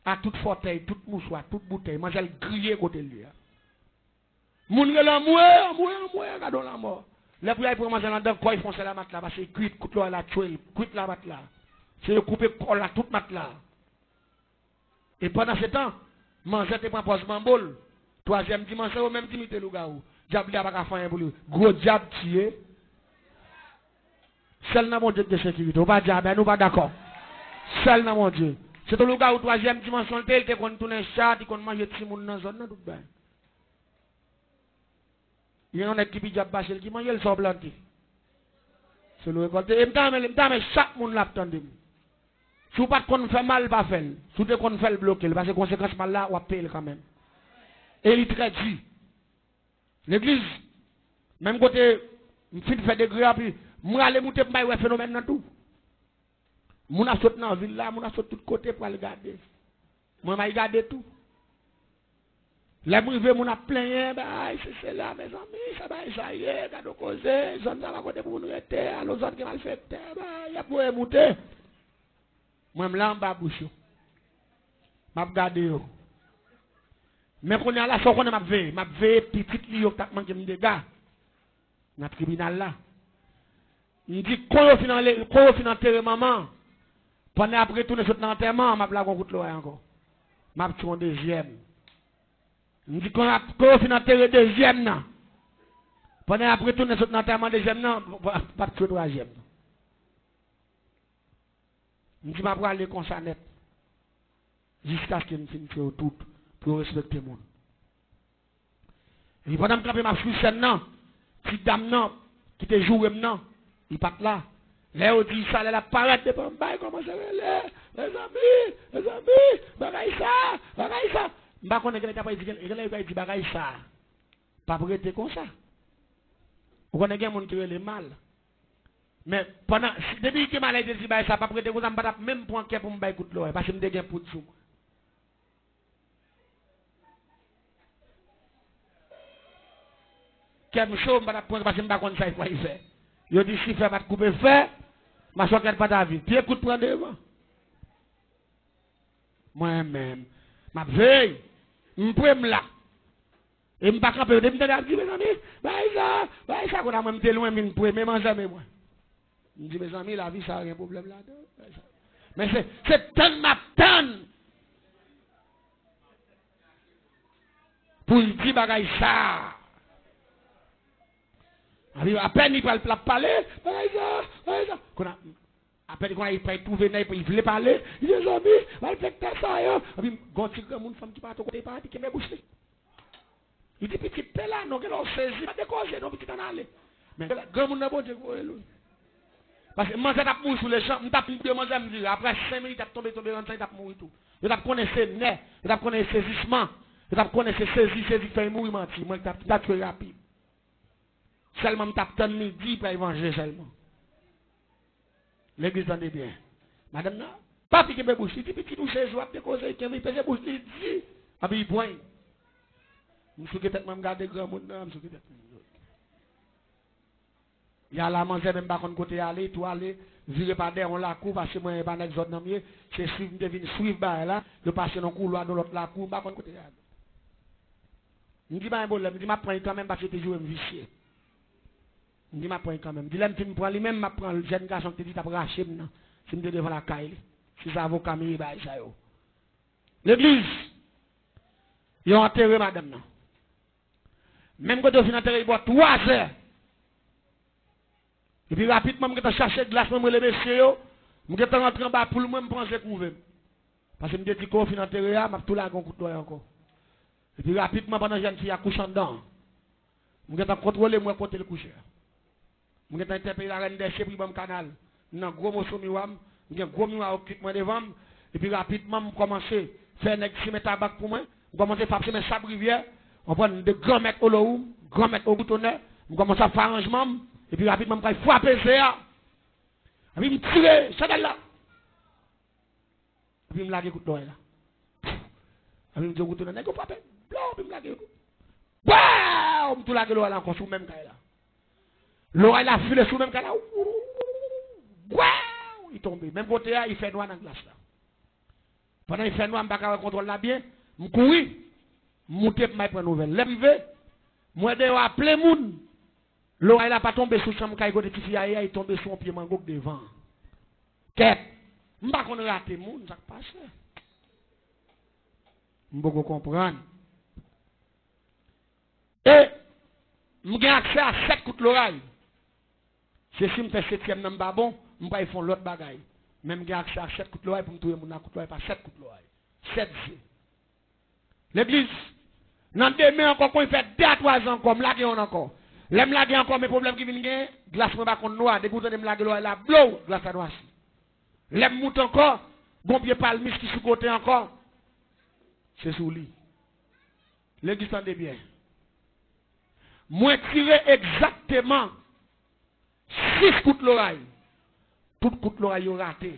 A tout fòtèy, tout mouswa, tout boutèy, manzèl griye kote l ye a. Moun rele anmwe, anmwe, anmwe, gade yon lanmò. Lè pou y al pran manzèl anndan, kò l fonse la matla, paske kwit, kout loray la tchwe l, kwit la matla. Se yo koupe kò l ak tout matla. E pandansetan, manzè te pran pòz manbo l. Twazyèm dimansyon, yo menm t imite lougawou. Dyab li a pa ka fè anyen pou li. Gwo dyab tiye. Sèl nan Bondye ki gen sekirite. Ou pa di amèn, ou pa dakò. Sèl nan Bondye. Se te lougawou twazyèm dimansyon l te ye, li te konn tounen chat, li konn manje timoun nan zòn nan, tout bagay. Gen yon nèg ki pi dyab pase l ki manje l, sa w plante. Se l ou rekòlte. E m ta renmen, m ta renmen chak moun la ap tande m. Si w pa t konn fè mal, pa fè l. Si w te konn fè l, bloke l. Paske konsekans mal la, w ap peye l kanmenm. E li trè di. Legliz, menm kote m fin fè degre a, pi m rale moute, m bay wè fenomèn nan tou. Moun ap sot nan vil la, moun ap sot tout kote pral gade. Mwen, m al gade tou. Lè m rive, moun ap plenyen, bay, se sela, mezanmi, sa bay sa ye, gade yon koze, zòn sa pa kote pou moun rete, alon zòn gen malfektè, bay, y ap voye moute. Mwen, m la anba bouch yo. M ap gade yo. Men kounye a la, sa w konnen m ap veye? M ap veye pitit li yo k t ap manke m dega nan tribinal la. M di, kon yo fin anle-, kon yo fin antere manman an, pandan y ap retounen sot nan antèman an, m ap lage yon kout loray ankò. M ap tchwe yon dezyèm. M di, kon y ap, kon yo fin antere dezyèm nan, pandan y ap retounen sot nan antèman dezyèm nan, m ap tchwe twazyèm nan. M di, m ap prale konsa nèt. Jiskaske m fin fè yo tout pou yo respekte moun. Epi pandan m kanpe m ap swiv sèn nan, ti dam nan ki te joure m nan, li pa t la. Lè yo di sa, lè l ap parèt devan m, bay kòmanse rele, mezanmi, mezanmi, bagay sa, bagay sa. M pa konnen, genlè y ta pral di, genlè yo pral di bagay sa p ap rete konsa. Ou konnen gen moun ki rele mal. Men pandan, si, depi ke malè te di bagay sa p ap rete konsa, m pa t ap menm pran kè pou m bay kout lòrèy, paske m te gen poud sou mwen. Kè m cho, m pa t ap pran, paske m pa konn sa y pral fè. Yo di si fè pa t koupe fè, machwè kèt pa ta vin. Pye kout pran devan. Mwen menm, m ap veye. M pre m la. E m pa kanpe, depi m tande ap di, mezanmi, bay sa, bay sa, kounye a mwen m te lwen vin pre, men manzè men mwen. M di, mezanmi, lavi sa gen pwoblèm ladan. Men se, se tann m ap tann pou l di bagay sa. Apèn li pral, l ap pale, bagay sa, bagay sa. Kounye a, apèn kounye a, li pral twouve nèg, li vle pale, li di, mezanmi, malfektè sa yo. Epi, gon ti granmoun fanm ki pa twò kote, pa di, kenbe bouch li. Li di, pitit, te la non, genlè w sezi, pa dekoze non, pitit, ann ale. Men, granmoun nan Bondye voye l, wi. Paske manzè t ap mouri sou lejan, m t ap mouri manzè, m vire. Apre senk minit, t ap tonbe, tonbe, rann san, li t ap mouri tou. Yo t ap konnen se nè, yo t ap konnen sezisman, yo t ap konnen se sezi, sezi k fè l mouri, manti. Mwen, t ap, t ap tchwe rapid. Sèlman m t ap tann li di pral vanje sèlman. Legliz, tande byen. Madanm nan, papi kenbe bouch li, di pitit ou sezi, w ap dekoze, kenbe, peze bouch li, di, epi li pran. M souke tèt mwen, m gade granmoun nan, m souke tèt mwen. Y a la manzè menm pa konn kote y ale, tou ale, vire pa dèyè yon lakou, paske mwen e pa nèg zòn nan m ye, se swiv m te vin swiv bagay la, yo pase nan koulwa, nan lòt lakou, m pa konn kote y ale. M di pa gen pwoblèm, m di m ap pran li kanmenm paske te joure m visye. M di m ap pran li kanmenm. M di lè m fin pran li menm, m ap pran jèn gason ki te di t ap rache m nan, si m te devan lakay li. Se avoka m ye bagay sa yo. Legliz, yo antere madanm nan. Menm kote yo fin antere, li bò twa zè. Epi rapidman, m gentan chache glas mwen, m rele mesye yo. M gentan rantre anba poul mwen, m pran ze k wouve m. Paske m te di ke w fin antere a, m ap tou lage yon kout lòrèy ankò. Epi rapidman, pandan jèn fi a kouche anndan an, m gentan kontwole, m wè kote l kouche a. M gentan entèpele larèn dèche pou li ban m kanal. M nan gwo moso miwa m, m gen gwo miwa okit mwen devan m, epi rapidman m kòmanse fè nèg simen tabak pou mwen, m kòmanse fè ap simen sab rivyè, w konprann, m de granmèt Olowoum, granmèt Ogoutonè, m kòmanse ap fè aranjman m, epi rapidman m pral frape ze a, epi m tire chandèl la. Epi m lage kout lòrèy la. Epi m di, Ogoutonè, nèg yo frape. Blow, epi m lage kout. Waw! M tou lage lòrèy la ankò sou menm kay la. Lòrèy la file sou menm kay la. Waw! Li tonbe. Menm kote a, li fè nwa nan glas la. Pandan li fè nwa, m pa ka wè kontwòl la byen. M kouri. M moute pou m al pran nouvèl. Lè m rive, m wè deyò a plen moun. Lòrèy la pa tonbe sou chanm kay kote tifi a ye a, li tonbe sou yon pye mango k devan an. Kèt! M pa konn rate moun, sa k pase? M poko konprann. E m gen aksè a sèt kout loray. Se si m fè setyèm nan m pa bon, m pral fè yon lòt bagay. Men m gen aksè a sèt kout loray pou m touye moun nan kout loray pa sèt kout loray. Sèt je. Legliz, nan demen ankò, konn fè de a twa zan ankò, m lage yonn ankò. Lè m lage ankò, men pwoblèm ki vin gen, glas mwen pa konn nwa. Depi w tande m lage loray la, blow, glas la nwasi. Lè m moute ankò, gon pye palmis ki sou kote ankò. Se sou li. Legliz, tande byen. Mwen tire egzakteman sis kout loray. Tout kout loray yo rate.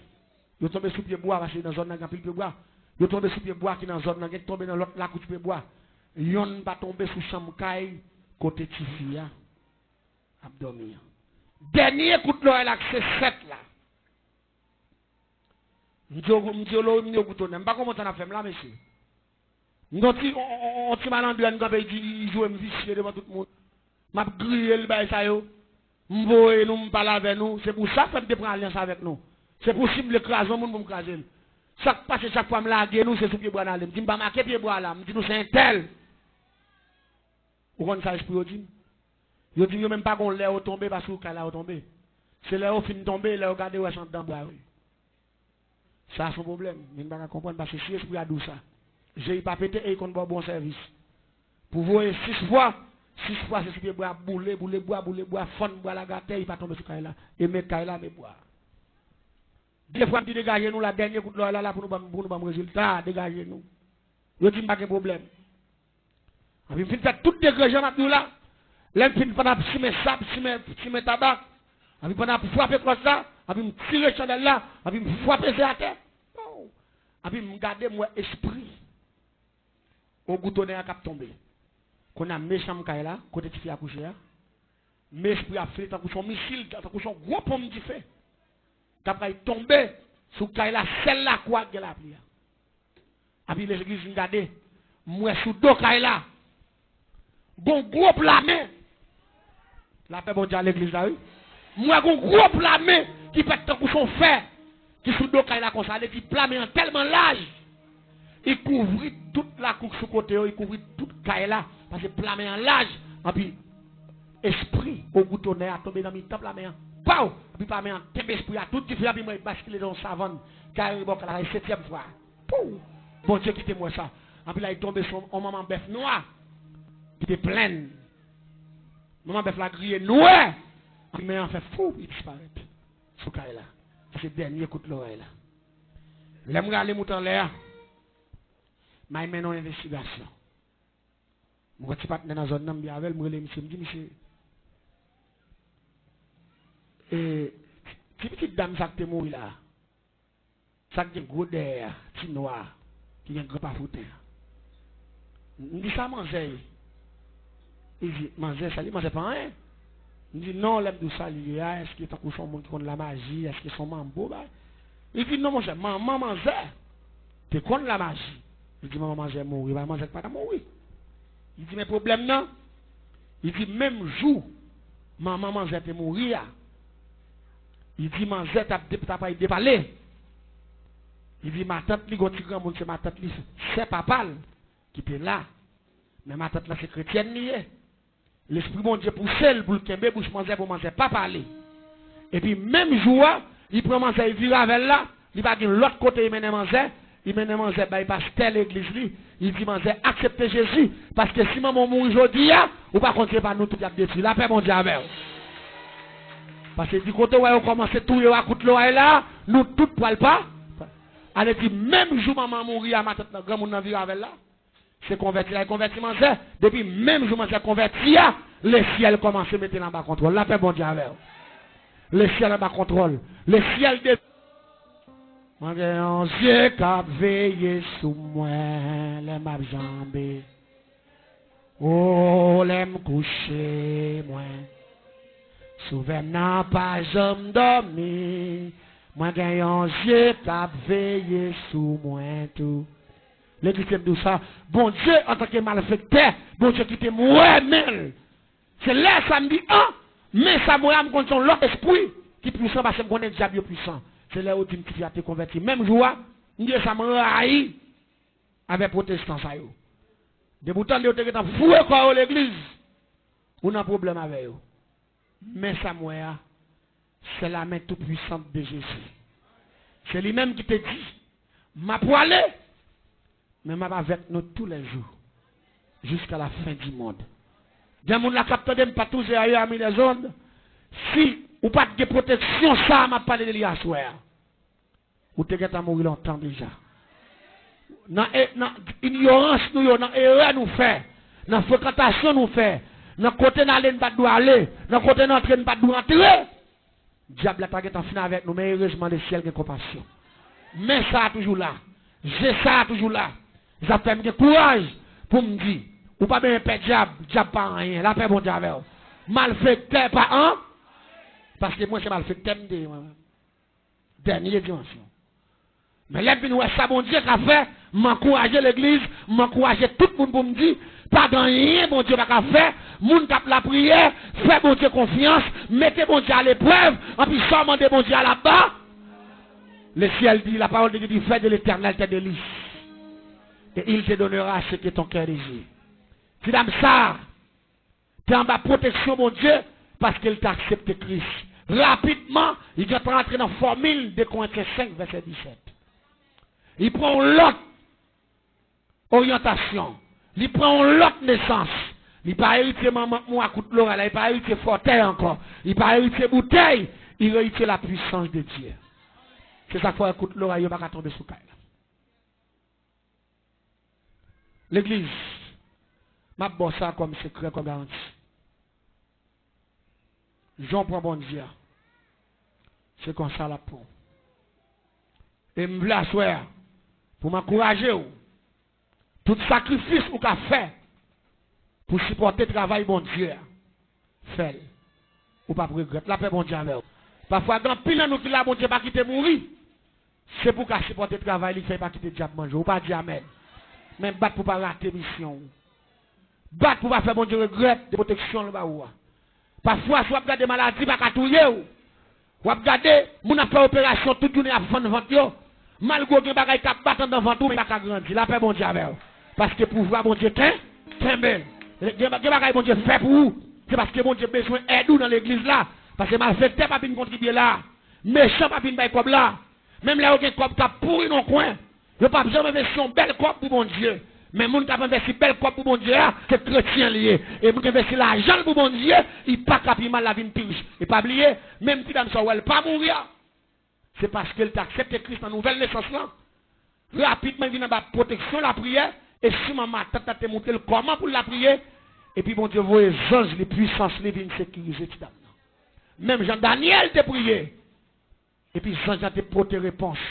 Yo tonbe sou pye bwa, paske nan zòn nan gen anpil pye bwa. Yo tonbe sou pye bwa ki nan zòn nan, gen tonbe nan lòt lakou ti pye bwa. Yonn pa tonbe sou chanm kay kote tifi a ap dòmi an. Dènye kout loray la, k se sèt la. M di yo, m di yo, Lorim ni Ogoutonè. M pa konn montan n ap fè m la, mesye. M di yon ti, on, on, on, on ti malandren kanpe, li di, li joure m visye devan tout moun. M ap griye l, bagay sa yo. M voye nou, m pale avè nou. Se pou sa k fè m te pran alyans avèk nou. Se pou si m vle kraze yon moun pou m kraze l. Sa k pase chak fwa m lage nou, se sou pye bwa n ale. M di m pa make pye bwa la. M di nou se entèl. Ou konn sa espri yo di m? Yo di m yo menm pa gon lè yo tonbe, pa sou kay la yo tonbe. Se lè yo fin tonbe, lè yo gade, yo wè se anndan bwa yo ye. Sa se yon pwoblèm. Men m pa ka konprann paske si espri a di w sa, je l pa pete e l konn ba w bon sèvis. Pou voye sis fwa, sis fwa se sou pye bwa boule, boule bwa, boule bwa, fann bwa lage atè, li pa tonbe sou kay la. E men kay la, men bwa. De fwa m di degaje nou la, dènye kout lòy la, la pou nou ban m, pou nou ban m rezilta, degaje nou. Yo di m pa gen pwoblèm. Anpi m fin fè tout degre jan m ap di w la. Lè m fin pandan ap simen sab, simen, simen tabak, anpi pandan ap frape klòch la, anpi m tire chandèl la, anpi m frape ze atè. Pow! Anpi m gade, m wè espri ogou tonè a k ap tonbe. Kounye a m men chanm kay la, kote tifi a kouche a. Men espri a file tankou se yon misil, tankou se yon gwo ponm dife k ap pral tonbe sou kay la, sèl lakou a k gen lapli a. Epi legliz m gade, m wè sou do kay la gon gwo pla men. Lapè Bondye a legliz la, wi. M wè gon gwo pla men ki fèt tankou se yon fè ki sou do kay la konsa. Li di pla men an tèlman laj, li kouvri tout lakou k sou kote yo, li kouvri tout kay la. Paske pla men an laj, anpi espri ogou tonè a tonbe nan mitan pla men an. Paw! Anpi pla men an kenbe espri a, tout dife, anpi m wè l baskile nan yon savann, kay rebò kay la, e setyèm fwa. Pou! Bondye kite m wè sa. Anpi la, li tonbe sou yon manman bèf nwa ki te plenn. Manman bèf la griye nwè. Anpi men an fè fou, li disparèt sou kay la. Sa se dènye kout lòrèy la. Lè m rale mout anlè a, m al mennen yon envestigasyon. M wè ti patnè nan zòn nan, m byen avè l, m rele misye, m di misye, e, ti pitit dam sa k te mouri la, sa k gen gwo dèyè a, ti nwa a, ki gen gran pafouten an. M di sa manzè ye. Li di, manzè sa, li manzè pa anyen. M di non, lè m di w sa li ye a, èske tankou se yon moun ki konn lamaji, èske se yon manbo, bay? Li di non, monchè, manman manzè te konn lamaji. Li di manman manzè mouri, bay, manzè pa ka mouri. Li di men pwoblèm nan, li di menm jou manman manzè te mouri a, li di manzè t ap de-, t ap pral depale. Li di matant li, gon ti granmoun, se matant li, sè papa l ki te la. Men matant lan se kretyèn li ye. Lespri Bondye pouse l pou l kenbe bouch manzè pou manzè pa pale. Epi menm jou a, li pran manzè, li vire avè l la, li pa gen lòt kote li mennen manzè, li mennen manzè bay pastè legliz li, li di manzè aksepte Jezi, paske si manman w mouri jodi a, ou pa konn se pa nou tout y ap detwi. Lapè Bondye avè w. Paske di kote w wè yo kòmanse touye w a kout lòrèy la, nou tout pral pa. Ale di menm jou manman an mouri a, matant lan, granmoun nan vire avè l la. Se konvèti la, e konvèti manzè. Depi menm jou manzè konvèti a, lesyèl kòmanse mete l anba kontwòl. Lapè Bondye avè w. Lesyèl anba kontwòl. Lesyèl de. Mwen gen yon zye k ap veye sou mwen lè m ap janbe. O, lè m kouche, mwen. Sovè m nan pa janm dòmi. Mwen gen yon zye k ap veye sou mwen tou. Legliz te di w sa. Bondye, antanke malfektè, Bondye kite m wè men l. Se lè sa m di, an, men sa m wè a, m konn se yon lòt espri ki pwisan paske m konnen dyab yo pwisan. Se lè yo di m tifi a te konvèti. Menm jou a, m di e sa m rayi avè pwotestan sa yo. Depi w tande yo te gentan foure kò yo legliz, ou nan pwoblèm avè yo. Men sa m wè a, c'est la main toute puissante de Jésus. Se li menm ki te di, m ap prale, men m ap avèk nou toulèjou, jiska la fen di mond. Gen moun la k ap tande m pa touze a yo a mi dèzond. Si ou pa t gen pwoteksyon sa a m ap pale de li aswè a, ou te gentan mouri lontan deja. Nan, e, nan inyorans nou yo, nan erè nou fè, nan frekantasyon nou fè, nan kote n ale n pa t dwe ale, nan kote n antre n pa t dwe antre, dyab la ta gentan fin avèk nou, men erezman lesyèl gen konpasyon. Men sa a toujou la, je sa a toujou la. Sa fè m gen kouraj pou m di, ou pa bezwen pè dyab, dyab pa anyen, lapè Bondye avè w. Malfektè pa an, paske mwen se malfektè m te ye, mwen menm. Dènye dimansyon. Men lè m vin wè sa Bondye ka fè, m ankouraje legliz, m ankouraje tout moun pou m di, pa gen anyen Bondye pa ka fè. Moun k ap lapriyè, fè Bondye konfyans, mete Bondye aleprèv, anpi sa w mande Bondye a l ap ba. Le ciel dit, la parole de Dieu dit, fais de l'Éternel tes délices, et il te donnera ce que ton cœur désire. Ti dam sa a, te anba pwoteksyon Bondye paske l te aksepte Kris. Rapidman, li gentan rantre nan fòmil de Korentyen senk, vèsè disèt. Li pran yon lòt oryantasyon. Li pran yon lòt nesans. Li pa eritye manman mou ak kout loray la. Li pa eritye fòtèy ankò. Li pa eritye boutèy. Li eritye la puissance de Dieu. Se sa k fè kout loray yo pa ka tonbe sou kay la. Legliz, m ap ba w sa kòm sekrè, kòm garanti. Jan w pran Bondye a, se konsa l ap pran w. E m vle aswè a, pou m ankouraje w, tout sakrifis ou ka fè pou sipòte travay Bondye a, fè l. Ou p ap regrèt. Lapè Bondye avè w. Pafwa, gen anpil nan nou ki la, Bondye pa kite mouri. Se pou w ka sipòte travay li, k fè l pa kite dyab manje w. Ou pa di amèn. Men bat pou w pa rate misyon w. Bat pou w pa fè Bondye regrèt de pwoteksyon l ba ou a. Pafwa, si w ap gade, maladi pa ka touye w. W ap gade, moun ap fè operasyon tout jounen, ap fann vant yo. Malgre w gen bagay k ap bat anndan vant ou, men li pa ka grandi. Lapè Bondye avè w. Paske pouvwa Bondye ken, kenbe l. Gen, gen bagay Bondye fè pou ou. Se paske Bondye bezwen èd ou nan legliz la. Paske malfektè p ap vin kontribye la. Mechan p ap vin bay kòb la. Menm lè yo gen kòb k ap pouri nan kwen, yo p ap janm envesti yon bèl kòb pou Bondye. Men moun k ap envesti bèl kòb pou Bondye a, se kretyen li ye. E moun k envesti lajan l pou Bondye, li pa ka pi mal, l a vin pi rich. E pa bliye, menm ti dam sa w wè l pa mouri a, se paske l te aksepte Kris nan nouvèl nesans lan. Rapidman, li vin anba pwoteksyon lapriyè, e siman matant la te montre l kòman pou l lapriye, epi Bondye voye zanj li, pwisans li vin sekirize ti dam nan. Menm jan Danyèl te priye, epi zanj la te pote repons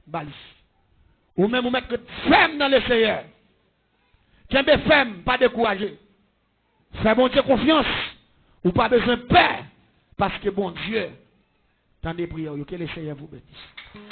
ba li. Ou menm, ou mèt ret fèm nan Leseyè. Kenbe fèm, pa dekouraje. Fè Bondye konfyans. Ou pa bezwen pè, paske Bondye tande priyè w yo. Ke Leseyè vou beni.